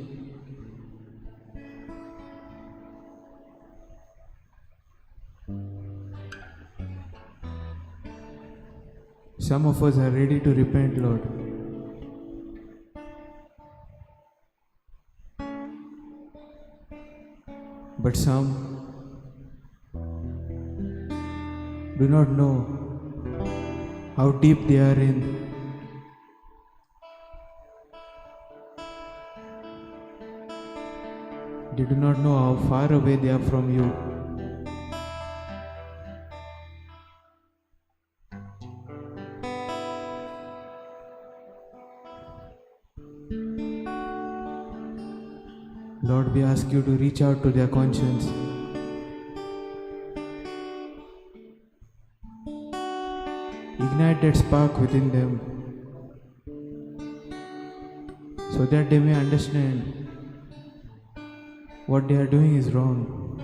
Some of us are ready to repent, Lord. But some do not know how deep they are in. They do not know how far away they are from you. Lord, we ask you to reach out to their conscience. Ignite that spark within them so that they may understand what they are doing is wrong,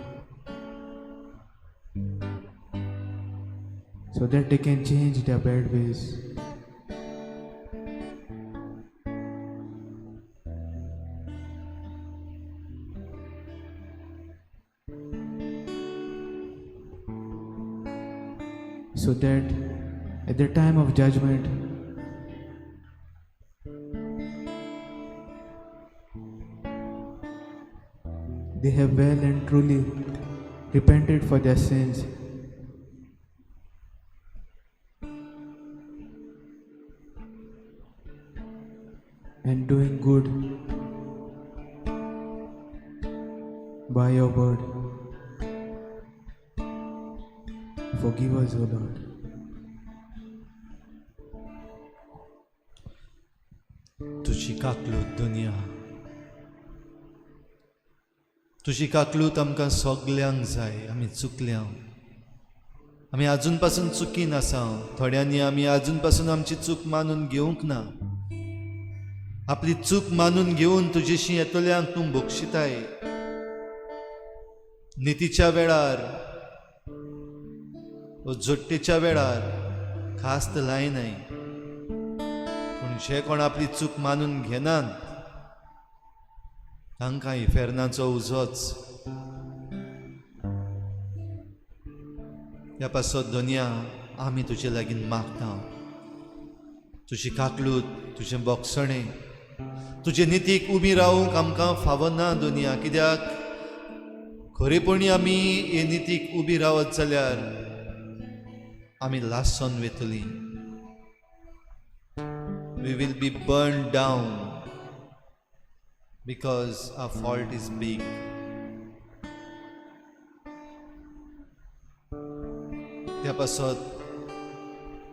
so that they can change their bad ways. So that at the time of judgment, they have well and truly repented for their sins and doing good by your word. Forgive us, O Lord. तुजी काकलूत दुनिया, तुजी काकलूत आमकां सगल्यांक जाय. आमी चुकल्या, आमी आजून पासून चुकीन आसा. थोड्यांनी आमी आजून पासून आमची चूक मानून घेवंक ना. आपली चूक मानून घेवन तुजेशी येतल्यांक तूं बक्षिताय. नितीच्या वेळार व जोट्टेच्या वेळार खास्त लायनाय, पूण जे कोण आपली चूक मानून घेनात तांकां इफेर्नाचो उजोच. ह्या पासत दोनया आमी तुजे लागीं मागता, तुजी काकलूत, तुजें बोगसणें, तुजे नितीक उबी रावूंक आमकां फावना दुनिया. कित्याक खरेपणी आमी हे नितीक उबी रावत जाल्यार आमी लासून वेतली. We will be burn down because our fault is big. त्या पासत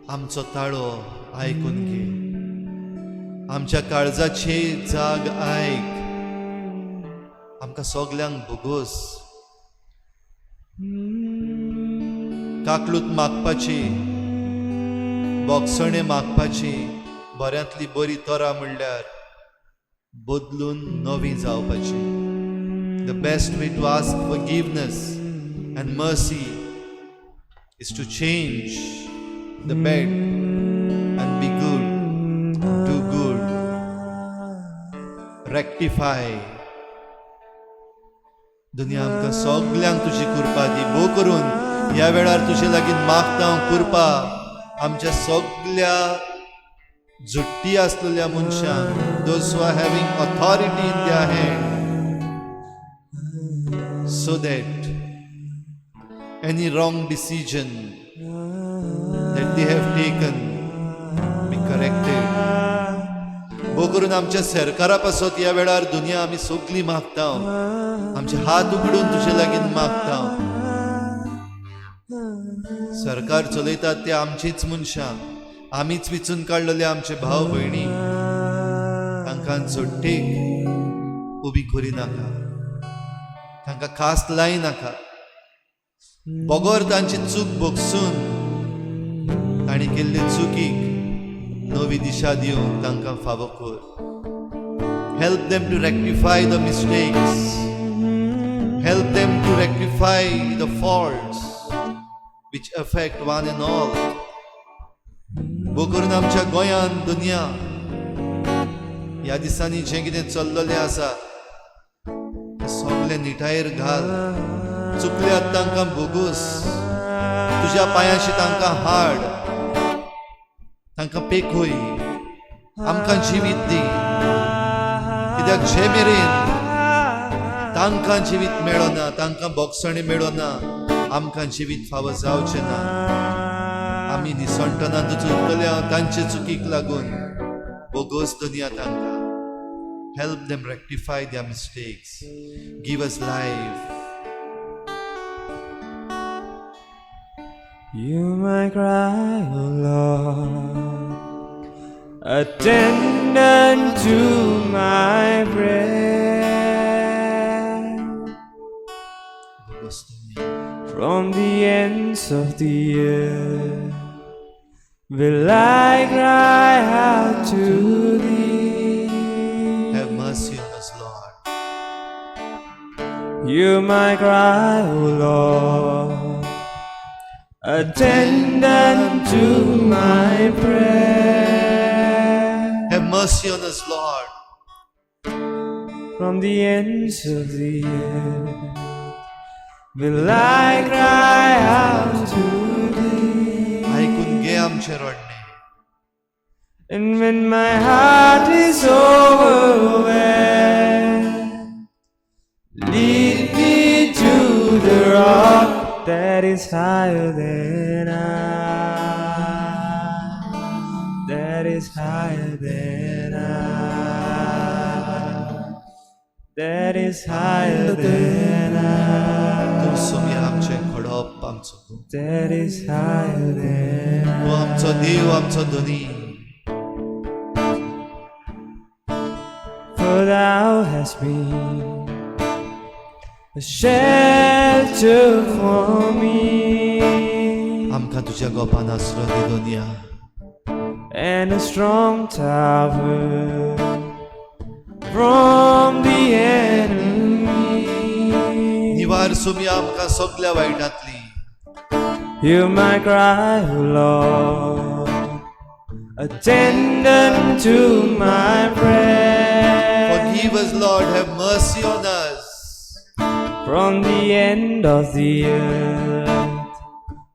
आमचो ताळो आयकून घे, आमच्या काळजाची जाग आयक, आमकां सगल्यांक भोगोस. काकलूत मागपाची, बोगसणें मागपाची बऱ्यांतली बरी तरा म्हणल्यार बदलून नवी जावपाची. The best way to ask forgiveness and mercy is to change the bad and be good, do good, rectify. दुनिया आमकां सगल्यांक तुजी कृपा दी. भोव करून ह्या वेळार तुजे लागीं मागता हांव कृपा आमच्या सगल्या जुट्टी आसलेल्या मनशांक, those who are having authority in their hand, so that any wrong decision that they have taken be corrected. भोव करून आमच्या सरकारा पासत ह्या वेळार दुनिया आमी सगळी मागता, आमचे हात उगडून तुजे लागीं मागता. सरकार चलयतात ते आमचीच मनशां, आमीच विचून काडलेले आमचे भाव भयणी, तांकां जोडटेक उबी करी नाका, तांकां खास लाय नाका. बगर तांची चूक भोगसून तांणी केल्ले चुकीक नवी दिशा दिवंक तांकां फावो कर. Help them to rectify the mistakes, help them to rectify the faults which affect one and all. भोव करून आमच्या गोंयांत दुनिया ह्या दिसांनी जें कितें चल्ललें आसा तें सगलें निटायेर घाल. चुकल्यात तांकां भोगोस, तुज्या पांयाशी तांकां हाड, तांकां पेखय, आमकां जिवीत दी. कित्याक जे मेरेन तांकां जिवीत मेळना, तांकां बोगसणें मेळना, आमकां जिवीत फावो जावचें ना. आमी निसणटना चुकतले तांचे चुकीक लागून. बोगोस दुनिया तांकां. Help them rectify their mistakes, give us life. You my cry, O Lord, attend unto my prayer. बोगोस दुनिया. From the ends of the earth will I cry out to thee. Have mercy on us, Lord. Hear my cry, O Lord, attend unto my prayer. Have mercy on us, Lord. From the ends of the earth will I cry out to thee. आयकून घे आमचें रडणें. And when my heart is overwhelmed, lead me to the rock that is higher than I, that is higher than I, that is higher than I, तूं सोम्या आमचें खडप, आमचो तूं that is higher than I. तूं आमचो देव, आमचो धनी. For thou hast been a shelter for me, आमकां तुज्या गोपान आसरो दी दोनया and a strong tower from the enemy. निवार सुमया आमकां सगल्या वायटांतली. Hear my cry, O Lord. Attend unto my prayer. Forgive us, Lord, have mercy on us. From the end of the earth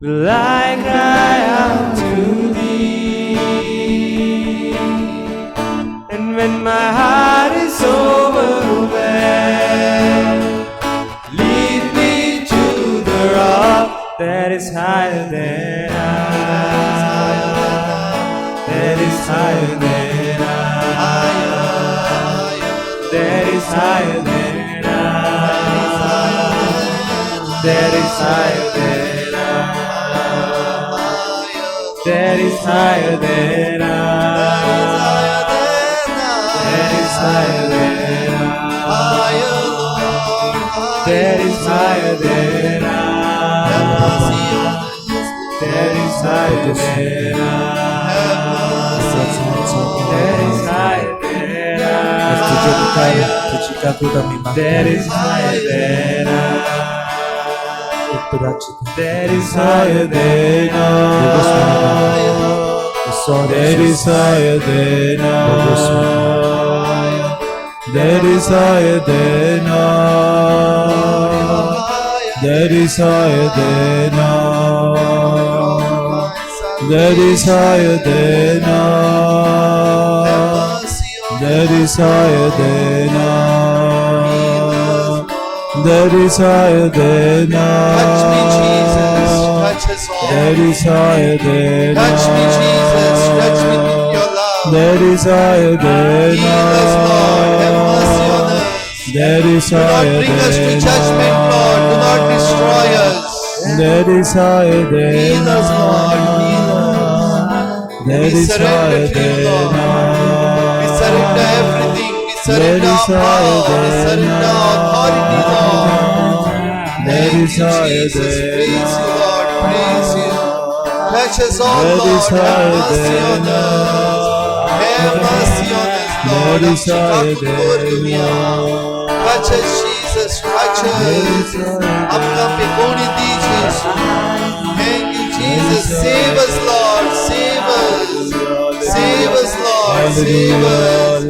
will I cry out to thee. And when my heart is overwhelmed, lead me to the rock that is higher than I. That is higher than I. That is higher than I. That is higher than I. That is higher than I. That is higher than I. That is higher than I. That is higher than I. That is higher than I. तुजे मुखार तुजी काकूट आमी मागता. That is higher than I. एक तूं रातची That is higher than I. That is higher than I. That is higher than I. That is higher than I. That is higher than I. That is higher than I. That is higher than I. Touch me, Jesus. Touch us all. That is higher than I. Touch me, Jesus. Touch me with your love. That is higher than Heal us, Lord. Have mercy on I. us. That is Do not higher bring us to than judgment, Lord. Do not I. destroy us. That is higher than Heal us, Lord. Heal us. That We is surrender higher to you, than Lord. We I. surrender everything. We That surrender is our higher power. We than surrender our authority, Lord. That Thank is you, higher Jesus. than Praise you, Lord. Praise you. Touch us all, That is Lord. Have higher mercy on than us. Have mercy on us, Lord. That is higher than Touch us, Jesus. Touch us. आमकां पेकोवणी दी, जेजू. Thank you, Jesus. Save us, Lord. Save us. Save us, Lord. Save us.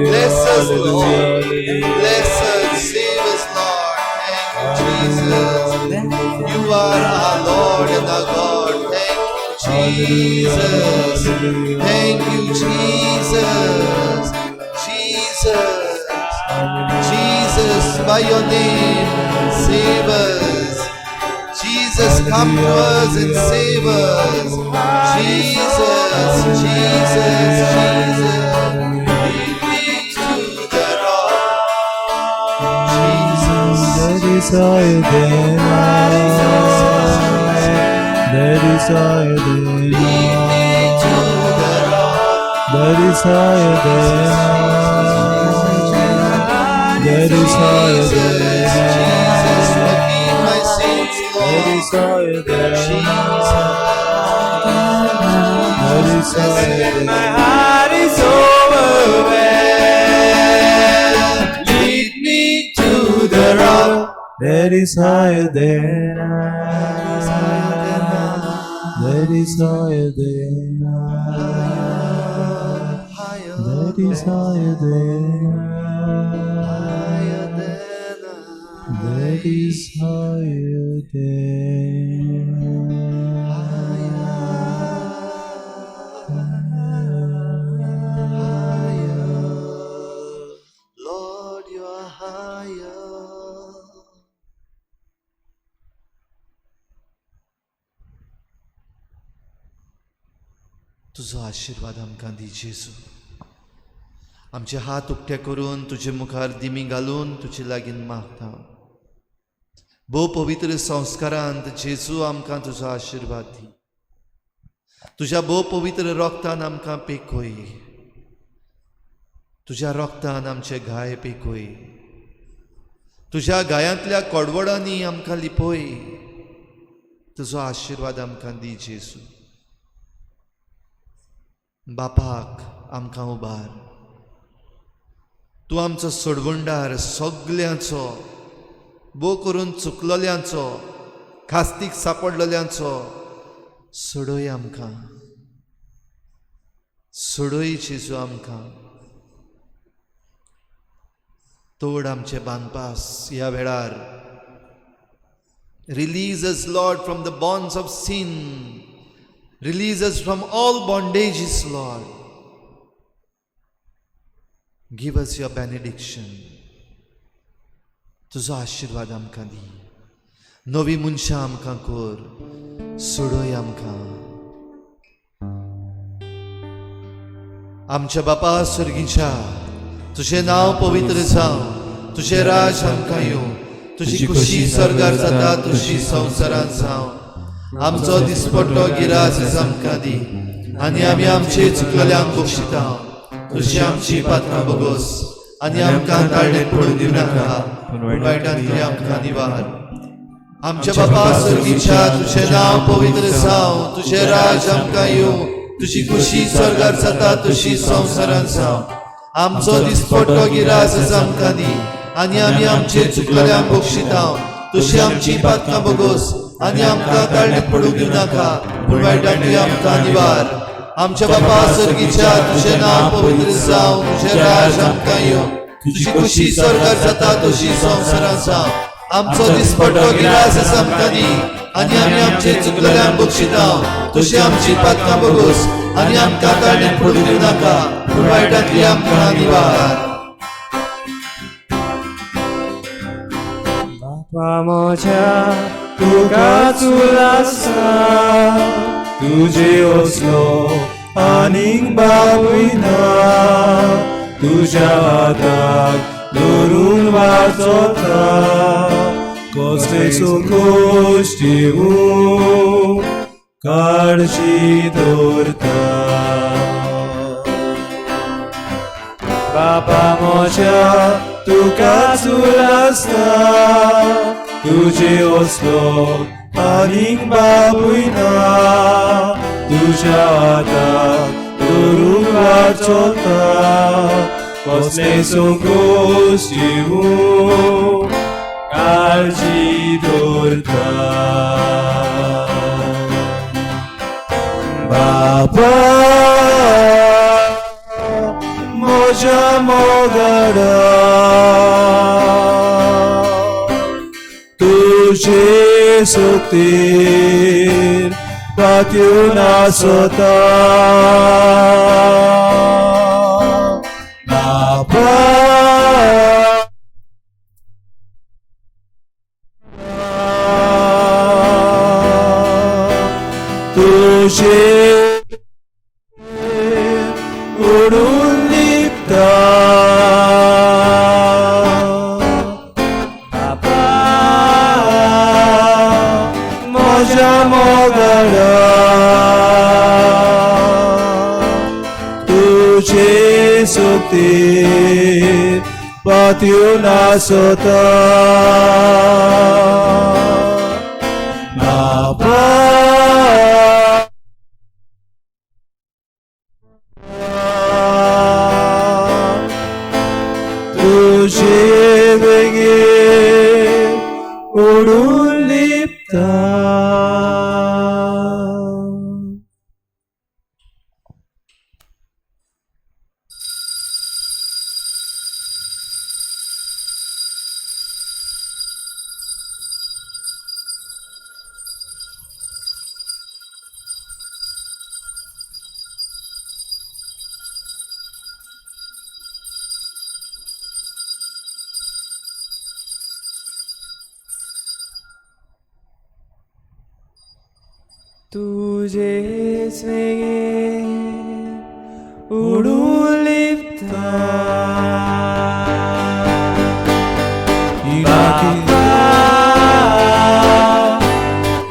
Bless us, Lord. Bless us. Save us, Lord. Thank you, Jesus. You are our Lord and our God. Thank you, Jesus. Thank you, Jesus. Jesus. Jesus, by your name, save us. Jesus, come to us and save us. Jesus, Jesus, Jesus. Lead me to the rock. Jesus. That is higher than I. That is higher than Lead me to the rock. That is higher than I. That is higher than Jesus, forgive my sins, That Lord. is higher than Jesus. That is higher than My heart is overwhelmed. Lead me to the rock. That is higher than I. That is higher than I. That is higher than I. That is higher than Lord, you are higher. तुजो आशिर्वाद आमकां दी जेजू. आमचे हात उक्ते करून तुजे मुखार दिमी घालून तुजे लागीं मागता. भोव पवित्र संस्कारांत जेजू आमकां तुजो आशिर्वाद दी. तुज्या भोव पवित्र रोगतान आमकां पेखय. तुज्या रोगतान आमचे घाय पेखय. तुज्या गायांतल्या कोडवडांनी आमकां लिपय. तुजो आशिर्वाद आमकां दी जेजू. बापाक आमकां उबार. तूं आमचो सोडवणदार, सगल्यांचो, भोव करून चुकलेल्यांचो, खास्तीक सापडलेल्यांचो. सोडय आमकां, सोडय जेजू आमकां. तोड आमचे बांदपास ह्या वेळार. Release us, Lord, from the bonds of sin. Release us from all bondages, Lord. Give us your benediction. तुजो आशिर्वाद आमकां दी. नवी मनशां आमकां कर. सोडय आमकां. आमच्या बापा सर्गीच्या, तुजें नांव पवित्र जावं, तुजें राज आमकां येवं, तुजी खुशी स्वर्गार जाता तशी संवसारांत जावं. आमचो दिसपट्टो गिरास आमकां दी आनी आमी आमचे चुकलेल्यांक बक्षिता, तशी आमची पात्रां बगोस आनी आमकां ताळणेंत पडून दिवं नाका, पूण वायटांतली आमकां निवार. आमच्या बापा सर्गीच्या, तुजें नांव पवित्र जावं, तुजें राज आमकां येवं, तुजी खुशी स्वर्गार जाता तशी संवसारांत जावं. आमचो दिसपट्टो गिरास आमकां दी आनी आमी आमचे चुकलेल्यांक बक्षिता, तशी आमची पातकां बगोस आनी आमकां ताळणेंत पडूंक दिवं नाका, पूण वायटांतली आमकां निवार. आमच्या बापा सर्गीच्या, तुजें नांव पवित्र जावं, तुजें राज आमकां येवं, तुजी खुशी स्वर्गार जाता तशी संवसारांत जावं. आमचो दिसपट्टो गिरास आमकां दी आनी आमी आमचे चुकलेल्यांक बक्षिता, तशी आमची पातकां बगोस आनी आमकां ताळणेंत पडूंक दिवं नाका, पूण वायटांतली आमकां निवार. बापा म्हज्या तुका चुलासा, तुजे असलो आनीक बापूय ना, तुज्या हाताक धरून वाचता, कसले संकोश दिवूं काळजी दवरता. बापा म्हज्या तुका चुलासता, तुजे असलो आनीक बापूय ना, तुज्या हाताक धरून वाचता, कसले संकोश दिवूं काळजी दवरता. बापा म्हज्या मोगाडा, तुजे सोबतीर पातयेवन आसता. बापा तुजे उडून लिपता. बापा म्हज्या मोगाडा, तुजे सोबतीर पातयेवन आसता. बापा तुजे वेगेर उडून लिपता. तुझे स्वेगे उडून लिपता. बापा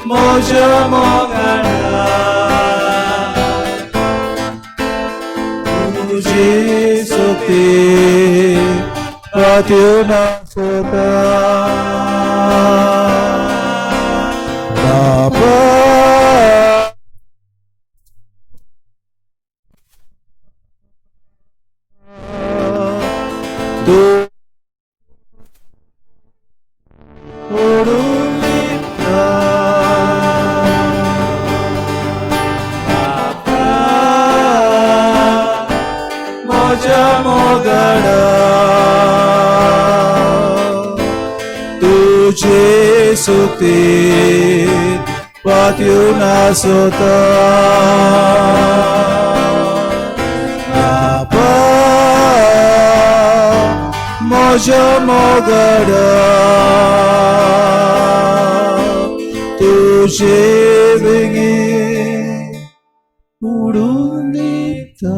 म्हज्या मोगाडा, तुजे सोबतीर पातयो नासता. बापा तूं उडून लिपता. बापा म्हज्या मोगाडा तुजे सुखतेर पातयो नासता. बापा म्हज्या मोगाडा तुजे वेंगेंत उडून लिपता.